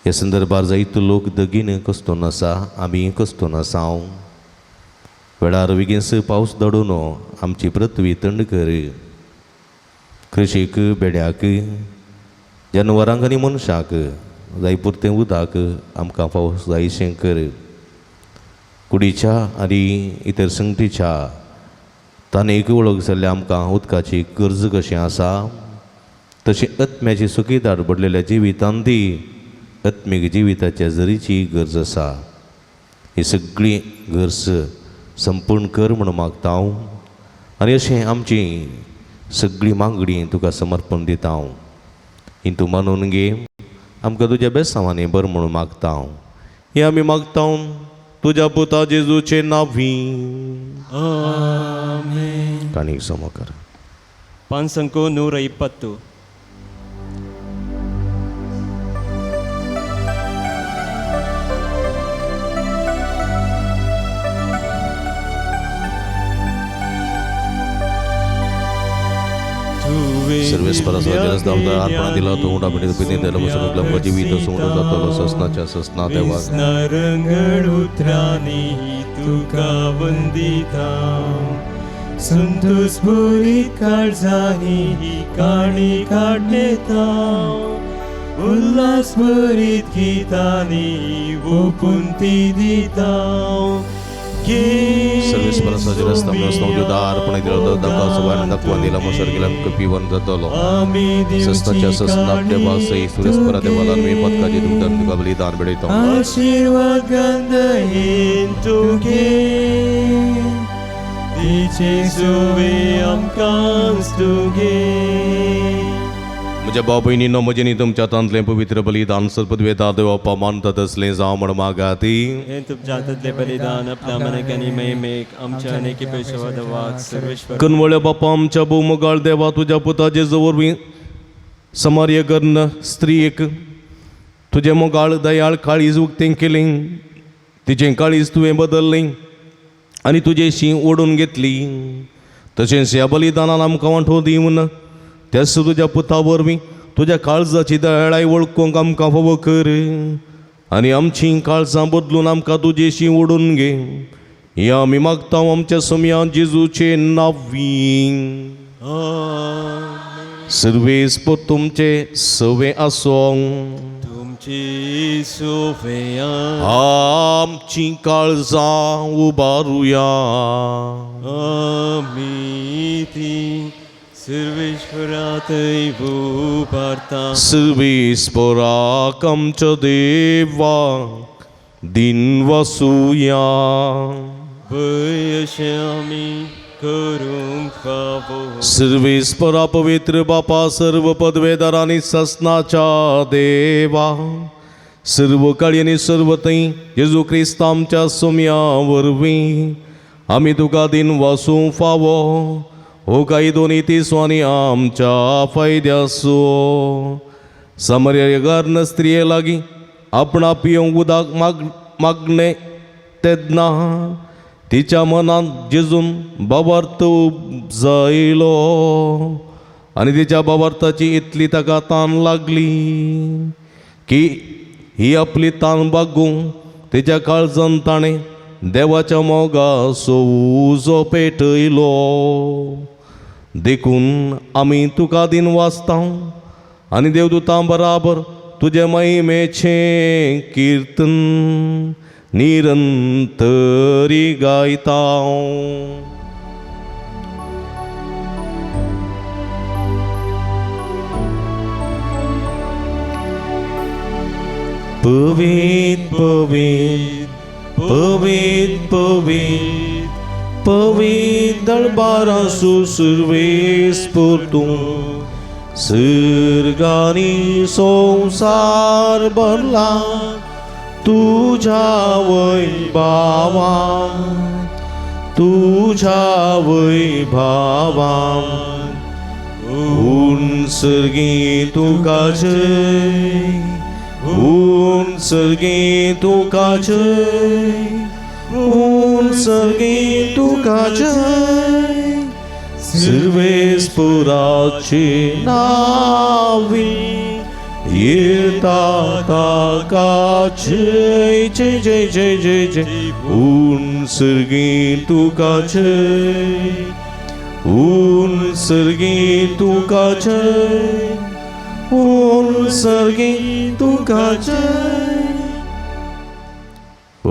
ह्या संदर्भार जायतो लोक दगीन कस्तोन आसा, आमी कस्तोन आसा. वेळार बेगीन पावस धाडून आमची पृथ्वी थंड कर. कृशीक, बेड्याक, जनवरांक आनी मनशाक जाय पुरतें उदक आमकां पावस जायशें कर. कुडीच्या आनी इतर संगतीच्या ताणें वळख जाल्ल्या आमकां उदकाची गरज कशी आसा, तशी आत्म्याची सुखीदार पडलेल्या जिवितान ती आत्मीक जिविताच्या जरीची गरज आसा. ही सगळी गरज संपूर्ण कर म्हूण मागता हांव आनी अशें आमची सगळी मागणी तुका समर्पण दिता हांव. ही तूं मानून घे, आमकां तुज्या बेसांवांनी बरें म्हणून मागता हांव. हें आमी मागता तुज्या पुता जेजूचे नांवी. आमेन. काणीक समकर 5 120. सर्वेस्परा अर्पणा दिला तो उंडा पिणी पिणी दिला बसून जीवित सोंड जातलो ससनाच्या ससना देवा. रंगळ उतरांनी तुका वंदिता, संतोष भरीत काळजांनी ही काणी काडणेता, उल्हास भरीत गितांनी ओपून ती दिता. सर्वेस्परा अर्पणा दिला तो धक्का सवान दाखवा दिला मसर गेला पिवन जातलो ससनाच्या ससना देवा सई सुरेस्परा देवाला मी पदकाचे दुग्धन तुका बलिदान भेटयता. आशीर्वाद गंधहीन तुगे तिचे सुवे आमकां तुगे. म्हज्या भाव भयणीनो, म्हजें न्ही तुमच्या हातांतलें पवित्र बलिदान सर्पद्वेता देवप्पा मानता तसलें जावं म्हण मागाती. हें तुमच्या हातांतलें बलिदान आपल्या मनाक आनी महिमेक आमच्या आनी पेशवा देवाक सर्वेश्वर. कनवळ्या बापा आमच्या भोवमोगाळ देवा, तुज्या पुता जेजू वरवीं समार्य गर्न स्त्रीयेक तुजें मोगाळ दयाळ काळीज उक्तें केलें, तिचें काळीज तुवें बदल्लें आनी तुजेशी ओडून घेतली. तशेंच ह्या बलिदानान आमकां वांटो दिवन त्याच तुज्या पुता वरवीं तुज्या काळजाची दयाळाय वळखूंक आमकां फावो कर आनी आमचीं काळजां बदलून आमकां तुजेशी ओडून घे. हें आमी मागता आमच्या सोम्या जेजूचे नांवी. सर्वेस्पर तुमचे सवे आसूं, तुमची सुवे आमचीं काळजां उबारुया. आमी ती सर्वेश्वरातय उबारता. सर्वेस्पराक आमच्या देवा दिन वसुया. वय अशें आमी करूंक फावो. सर्वेस्परा पवित्र बापा, सर्व पदवेदार आनी ससनाच्या देवा, सर्व काळी आनी सर्व थंय जेजू क्रिस्त आमच्या सोम्या वरवीं आमी तुका दिन वासूंक फावो. हो कायदो नीतीसो आनी आमच्या फायद्यासो. समर्यगार्न स्त्रिये लागीं आपणा पिवंक उदक मागणें तेन्ना तिच्या मनांत जेजून बाबार्थ उपजायलो आनी तिच्या बाबार्थाची इतली ताका तान लागली की ही आपली तान बागूंक तिच्या काळजान ताणें देवाच्या मोगाचो उजो पेटयलो. देखून आमी तुका दिन वाचता आनी देवदूतां बराबर तुजे महिमेचें किर्तन निरंतरी गायता. पवित पवित पवित पवित पवित दळबारासु सुर्वेस्पर तूं, सर्गानी संवसार भरला तुझ्या वैभावान, तुझ्या वैभावान. ऊन सर्गी तुका जय, ऊन सर्गी तुका जय, ऊन सर्गी तुका जय. सर्वेस्पुराचे नावी येता ताका जय जय जय जय जय जय. ऊन सर्गी तुका जय, ऊन सर्गी तुका जय, ऊन सर्गी तुका जय.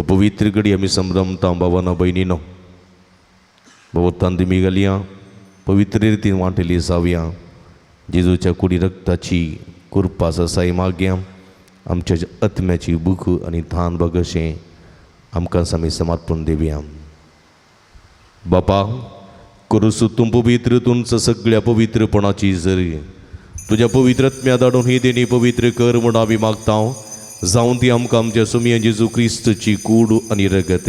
पवित्र घडी आमी संभ्रमता बाबाना भयणीनो, भोवतान तुमी घालया पवित्र रितीन वांटेली जावया. जेजूच्या कुडी रक्ताची कृपा साय मागया आमच्या आत्म्याची भूक आनी थान बगशें आमकां आमी समर्पण दिवया. बापा करुसू तूं पवित्र, तुमचं सगळ्या पवित्रपणाची जरी तुज्या पवित्र आत्म्या धाडून ही देणी पवित्र कर म्हूण आमी मागता. जावं ती आमकां आमच्या सुमया जेजू क्रिस्तची कूड आनी रगत.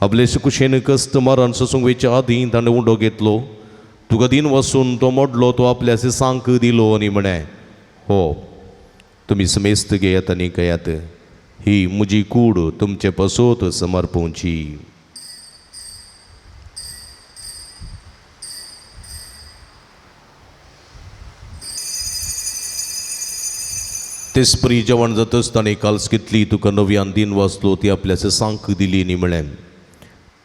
आपले सुकुशेन कस्त मारान सोसूंक वयच्या आदीं ताणें उंडो घेतलो, तुका दिन वसून तो मोडलो, तो आपल्या सांक दिलो आनी म्हळें, हो तुमी समेस्त घेयात आनी घेयात, ही म्हजी कूड तुमचे पसोत समर्पोवची. तेचपरी जेवण जातच ताणें काल्स घेतली, तुका नव्यान दिन वाचलो, ती आपल्या सांक दिली आनी म्हळें,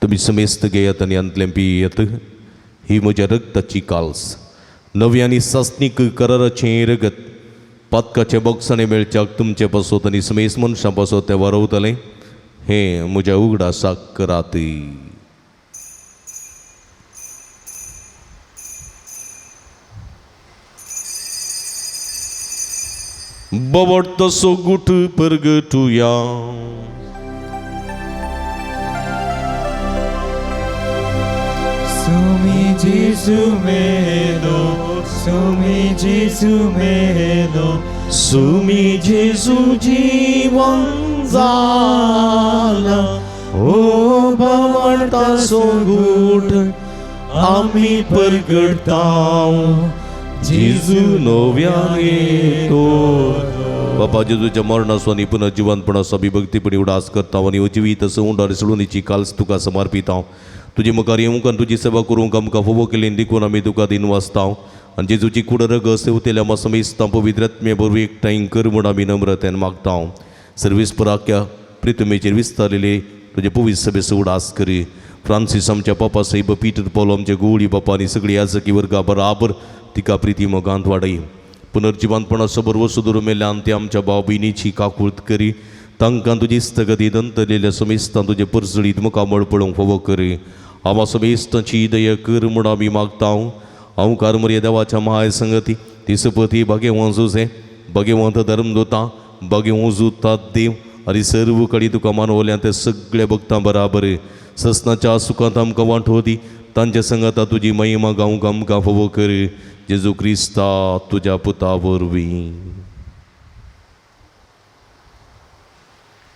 तुमी समेस्त घेयात आनी अंतलें पियेत, ही म्हज्या रक्ताची काल्स, नवी आनी सासणीक कराराचें रगत, पातकाचे बोगसाणे मेळच्याक तुमचे पासत आनी समेस्त मनशां पासत तें वारवतलें. हें म्हज्या उगडासाक करात. बवट तसो गुट परगटुया. सुमी जेजू मेलो, सुमी जेजू मेलो, सुमी जेजू जीवन जाला. ओ भवडता सोगूट आमी परगटाव, जेजू नव्यान येतो. बापा जेजूच्या मरणाचो आनी पुनर्जिवंतपणाचो आमी भक्तीपणी उडास करता आनी जिवीत असो उंडार सोडून काल्स तुका समर्पिता. तुजे मुखार येवंक आनी तुजी सेवा करूंक आमकां फावो केली देखून आमी तुका दिन वाचता. आनी जेजूची कूड रगत सेवतेल्या आमकां समेस्तां पवित्र आत्मे वरवीं एकठांय कर म्हूण आमी नम्रतेन मागता. सर्वीस पराख्या प्रितमेचेर विस्तारलेले तुजे पवित्र सभेचो उडास करी. फ्रांसीस आमच्या पापा साहेब, पीटर पॉल आमचे गोवळी बापा आनी सगळी याजकी वर्गा बराबर तिका प्रिती मोगांत वाडय. पुनर्जिवंतपणाचो बरवसो दवरून मेल्ल्यान ते आमच्या भाव भयणीची काकूळत करी. तांकां तुजी इस्तगती दंतलेल्या समेस्तां तुजे परजळीत मुखामळ पळोवंक फावो करी. आमा समेस्तांची दया कर म्हूण आमी मागता. हांव कारमर्या देवाच्या माय संगती ती सपती भाग्यवंत जुजे, भाग्यवंत धर्मदुता, भाग्यवंत जुतात देव आनी सर्व कडेन तुका मानवल्या ते सगळे भक्तां बराबर ससनाच्या सुखांत आमकां वांटो दी. तांच्या संगता तुजी महिमा गावंक आमकां फावो कर. जेजू क्रिस्ता तुज्या पुता वरवीं.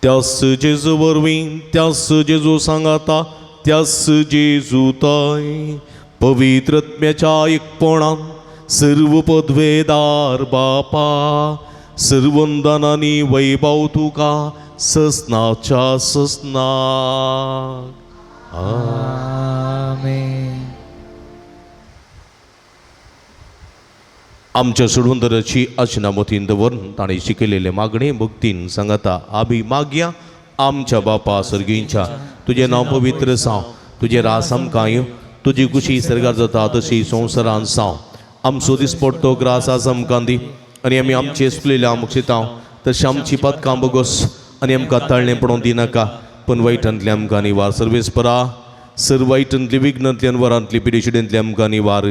त्यास जेजू वरवीं, त्यास जेजू सांगाता, त्यास जेजू ताय पवित्र आत्म्याच्या एकपणान सर्व पदवेदार बापा, सर्वंदनानी वैभव तुका ससनाच्या ससनाक. आमेन. आमच्या सोडवंदराची आशना मतीन दवरून ताणें शिकयलेले मागणे भक्तीन सांगता आमी मागया. आमच्या बापा सर्गींच्या, तुजें नांव पवित्र जावं, तुजें रास आमकां येवं, तुजी खुशी सर्गार जाता तशी संवसारान जावं. आमचो दिसपडतो ग्रास आज आमकां दी आनी आमी आमचे चुकलेल्या मुक्षितां तशें आमची पातकां बगोस आनी आमकां ताळणें पडोवंक दिनाका, पूण वायटांतले आमकां निवार. सर्वेस्परा सर्व वायटांतली विघ्नांतली वरांतली पिडेशिडेंतली आमकां निवार.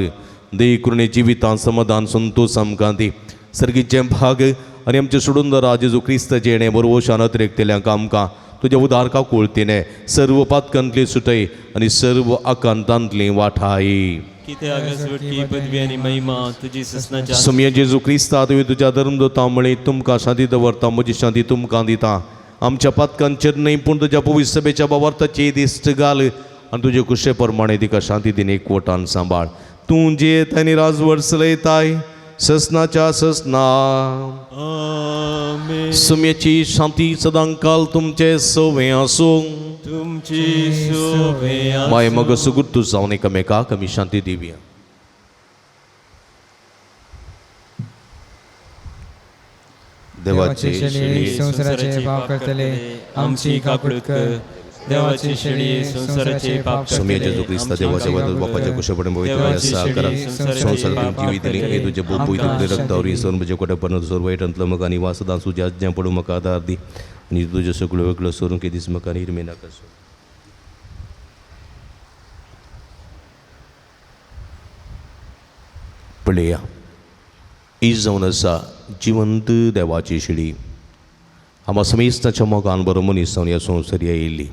दे कृणे जिवितान समाधान संतोष आमकां दी. सर्गीचें भाग आनी आमचें सोडून जेजू क्रिस्ताचें येणें बरवशान अतिरेकतेल्यांक आमकां तुज्या उदार काकुळतीने सर्व पातकांतली सुटय आनी सर्व आकांतांतली वाठाय. सुमये जेजू क्रिस्ता तुवें तुज्या धर्मदूता म्हळें तुमकां शांती दवरता, म्हजी शांती तुमकां दिता. आमच्या पातकांचेर न्हय पूण तुज्या पवित्र सभेच्या बाबार्थाची दिश्ट घाल आनी तुजे कुशे प्रमाणे तिका शांती दिन एकवटान सांबाळ. तूं जियेत आनी राजवट चलयताय ससनाच्या ससना. सुम्याची शांती सदांकाल तुमचे सवे आसूं. तुमची सोबे माय मग सुगुर्तू जावन एकामेकाक आमी शांती दिवया. देवाचे शेळये संवसाराचे पाप करतले आमची काकूट कर. देवाची शेळये संवसाराचे पाप सुम्या करतले जेजू क्रिस्ता देवाच्या वदत बापाच्या कुशपणे पवित्र आसा करा संवसार तुमची विधली हे तुझे बोपूय तुझे रक्तावर सोन म्हजे कोटे परत सोर वायटांतलो म्हाका आनी वासदां तुज्या आज्ञा पडूं म्हाका आदार दी आनी तुज्यो सगळ्यो वेगळ्यो सोरूंक दीस म्हाका निर्मे नाका. पळया ही जावन आसा जिवंत देवाची शिडी. आमा समेस्ताच्या मोगान बरो मनीस जावन ह्या संवसारी आयिल्ली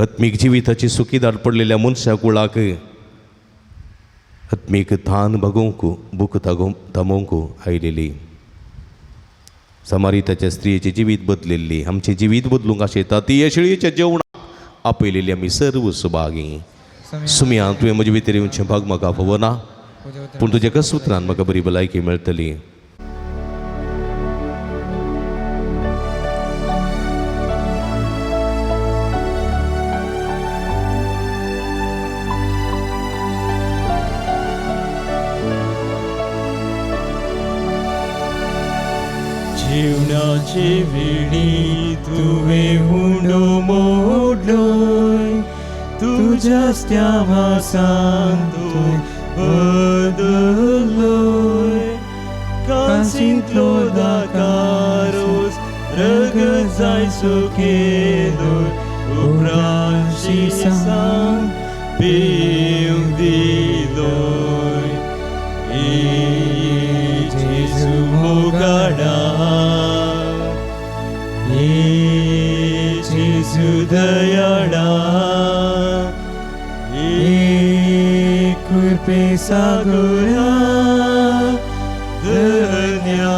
आत्मीक जिविताची सुखी दाट पडलेल्या मनशा कुळाक आत्मीक थान भगोवंक भूक थांबोवंक आयलेली. समारिताच्या स्त्रियेचें जिवीत बदलिल्ली आमचें जिवीत बदलूंक आशेता ती ह्या शिळयेच्या जेवणाक आपयलेली आमी सर्व सुभागी. सुम्या तुवें म्हजे भितर येवचें भाग म्हाका फावना पूण तुज्या कसुत्रान म्हाका बरी भलायकी मेळटली. जीवनाची विणी तुवें हुंडो मोडलोय तुज्या त्यावासान तूं बदलोय कासींतलो दाकारोस रगत जायसो केलोय उपरांत सांग पिवंक दिलोय. जेजू मोगाडा जेजू दयाळा कृपे सागरा धन्या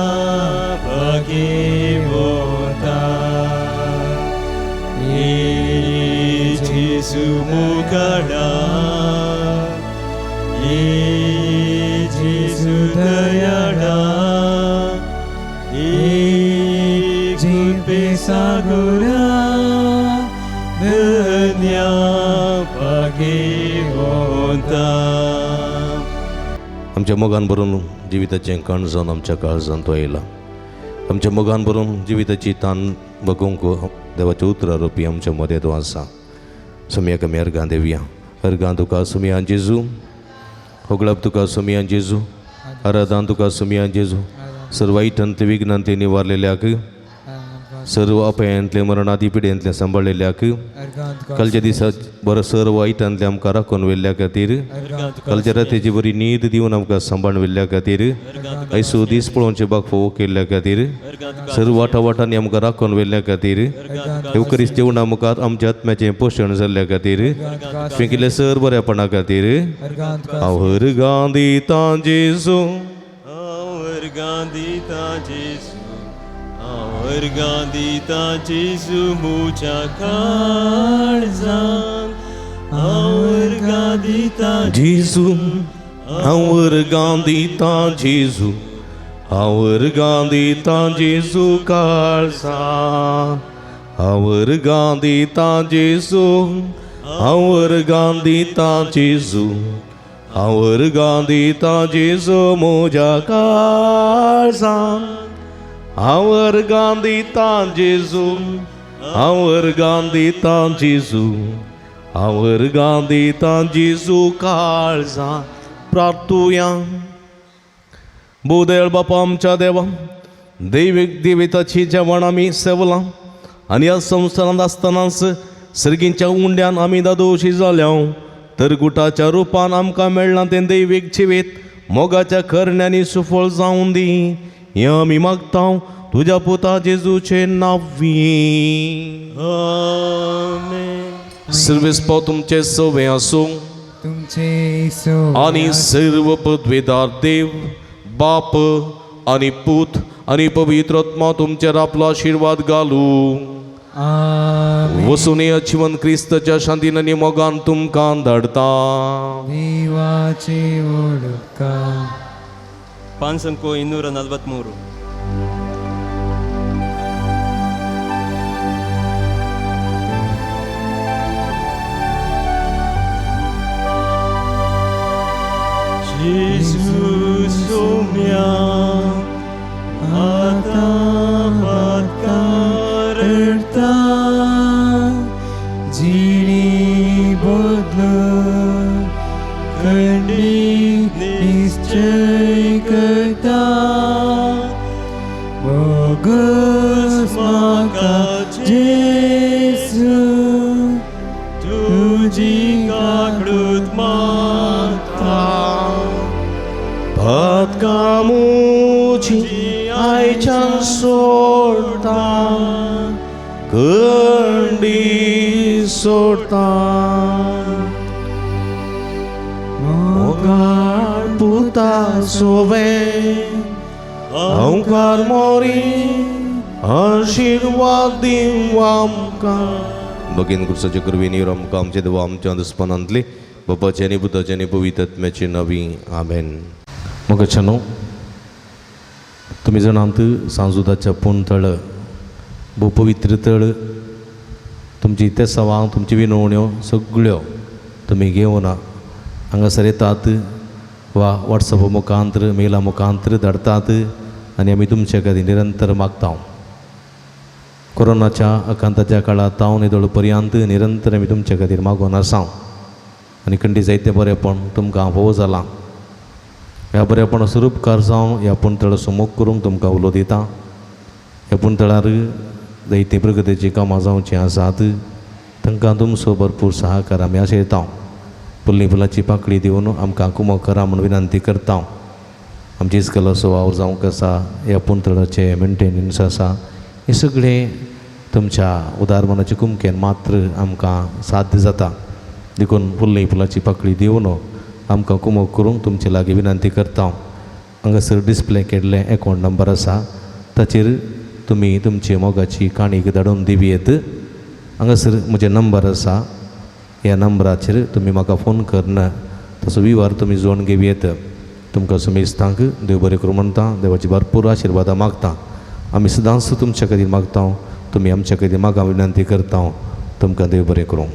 भाग्यवंता. जेजू मोगाडा जेजू दयाळा कृपे सागरा धन्या भाग्यवंता. आमच्या मोगान भरून जिविताचें कण जावन आमच्या काळजान तो आयला. आमच्या मोगान भरून जिविताची तान बगोवंक देवाच्या उतरां रोपी आमच्या मदें तो आसा. सुम्याक आमी अर्गां देवया. अर्गां तुका सुमया जेजू, होगळप तुका सुमया जेजू, आराधान तुका सुमया जेजू. सर्व वायटांतले विघ्नांतले निवारलेल्याक, सर्व अपायांतले मरणादी पिड्यांतले सांबाळलेल्याक, कालच्या दिसा बरो सर्व वायटांतले आमकां राखून व्हेल्ल्या खातीर, कालच्या रातीची बरी न्हीद दिवन आमकां सांबाळून व्हेल्ल्या खातीर, आयसो दीस पळोवचे बाग फोव केल्ल्या खातीर, सर्व वाटा वाटांनी आमकां राखून व्हेल्ल्या खातीर, येवकरीस जेवणा मुखार आमच्या आत्म्याचें पोशण जाल्ल्या खातीर, तुवें केल्ल्या सर बऱ्यापणा खातीर हांव अर्गां दितां जेजू. हांव अर्गां दितां जेजू, हांव अर्गां दितां जेजू म्हज्या काळजान. हांव अर्गां दितां जेजू, हांव अर्गां दितां जेजू, हांव अर्गां दितां जेजू काळजान. हांव अर्गां दितां जेजू, हांव अर्गां दितां जेजू, हांव अर्गां दितां जेजू म्हज्या काळजान. हांव अर्गां दितां जेजू, हांव अर्गां दितां जेजू, हांव अर्गां दितां जेजू काळजान. प्रार्थुया. भोवदयाळ बापा आमच्या देवा, दैवीक देवताची जेवण आमी सेवलां आनी ह्या संवसारांत आसतनाच सर्गींच्या उंड्यान आमी दादोशी जाल्या तर गुटाच्या रुपान आमकां मेळ्ळां तें दैवीक जिवीत मोगाच्या करण्यांनी सुफळ जावं दी हें आमी मागता तुज्या पुता जेजूचे नांवी. सर्वेस पाव तुमचे सवे आसूं तुमचे आनी सर्व पदवेदार देव बाप आनी पूत आनी पवित्र आत्मा तुमचेर आपलो आशिर्वाद घालूं. आमेन. वसून जिवन क्रिस्ताच्या शांतीन आनी मोगान तुमकां धाडता. देवाचे उपकार. ಪಾನ್ಸಂಕು 243. Jesus mia आतां जिणी बदलून खंडीत निश्चय करता बोगस म्हाका जेजू तुजी काकडूत मागता. पातकामुची आयच्यान सोडता कंडी सोडता मोगाळ पुता सोवे अंकार मोरी आशिर्वाद दिवं आमकां. भगीन कुर्साचे कृपेन आमकां आमचे देवा आमच्या दुस्पनांतली बापाचे आनी पुताचे आनी पवित्र आत्म्याचे नवी. आमेन. मोगाच्यानो, तुमी जाणात सांजुदाच्या पूण तळ भोव पवित्र तळ. तुमची तेसावां तुमची विनवण्यो सगळ्यो तुमी घेवन हांगासर येतात वा वॉट्सॅप मुखांतर मेला मुखांतर धाडतात आनी आमी तुमचे खातीर निरंतर मागता. कोरोनाच्या आकांताच्या काळांत हांव निदळ पर्यंत निरंतर आमी तुमचे खातीर मागून आसा आनी खंडी जायतें बरेंपण तुमकां भोव जालां. ह्या बरेपणा स्वरूपकार जावन ह्या पुणतळ सुमोग करूंक तुमकां उलो दिता. ह्या पुणतळार जायतीं प्रगतीचीं कामां जावचीं आसात, तांकां तुमचो भरपूर सहकार आमी आशयता. फुल्ली फुलाची पाकळी दिवन आमकां कुमक करा म्हूण विनंती करता. आमची इस्कलाचो वावर जावंक आसा, ह्या पुणतळाचें मेंटेनन्स आसा, हें सगळें तुमच्या उदार मनाचे कुमकेन मात्र आमकां साध्य जाता. देखून फुल्ली फुलाची पाकळी दिवन आमकां कुमक करूंक तुमचे लागीं विनंती करता. हांगासर डिस्प्ले केल्लें एकावंट नंबर आसा, ताचेर तुमी तुमची मोगाची काणीक धाडून दिवं येत. हांगासर म्हजें नंबर आसा, ह्या नंबराचेर तुमी म्हाका फोन करून तसो विवार तुमी जोडून घेवं येत. तुमकां सुमेस्तांक देव बरें करूं म्हणटा, देवाची भरपूर आशिर्वादां मागता. आमी सदांच तुमच्या खातीर मागता, तुमी आमच्या खातीर मागा विनंती करता. तुमकां देव बरें करूं.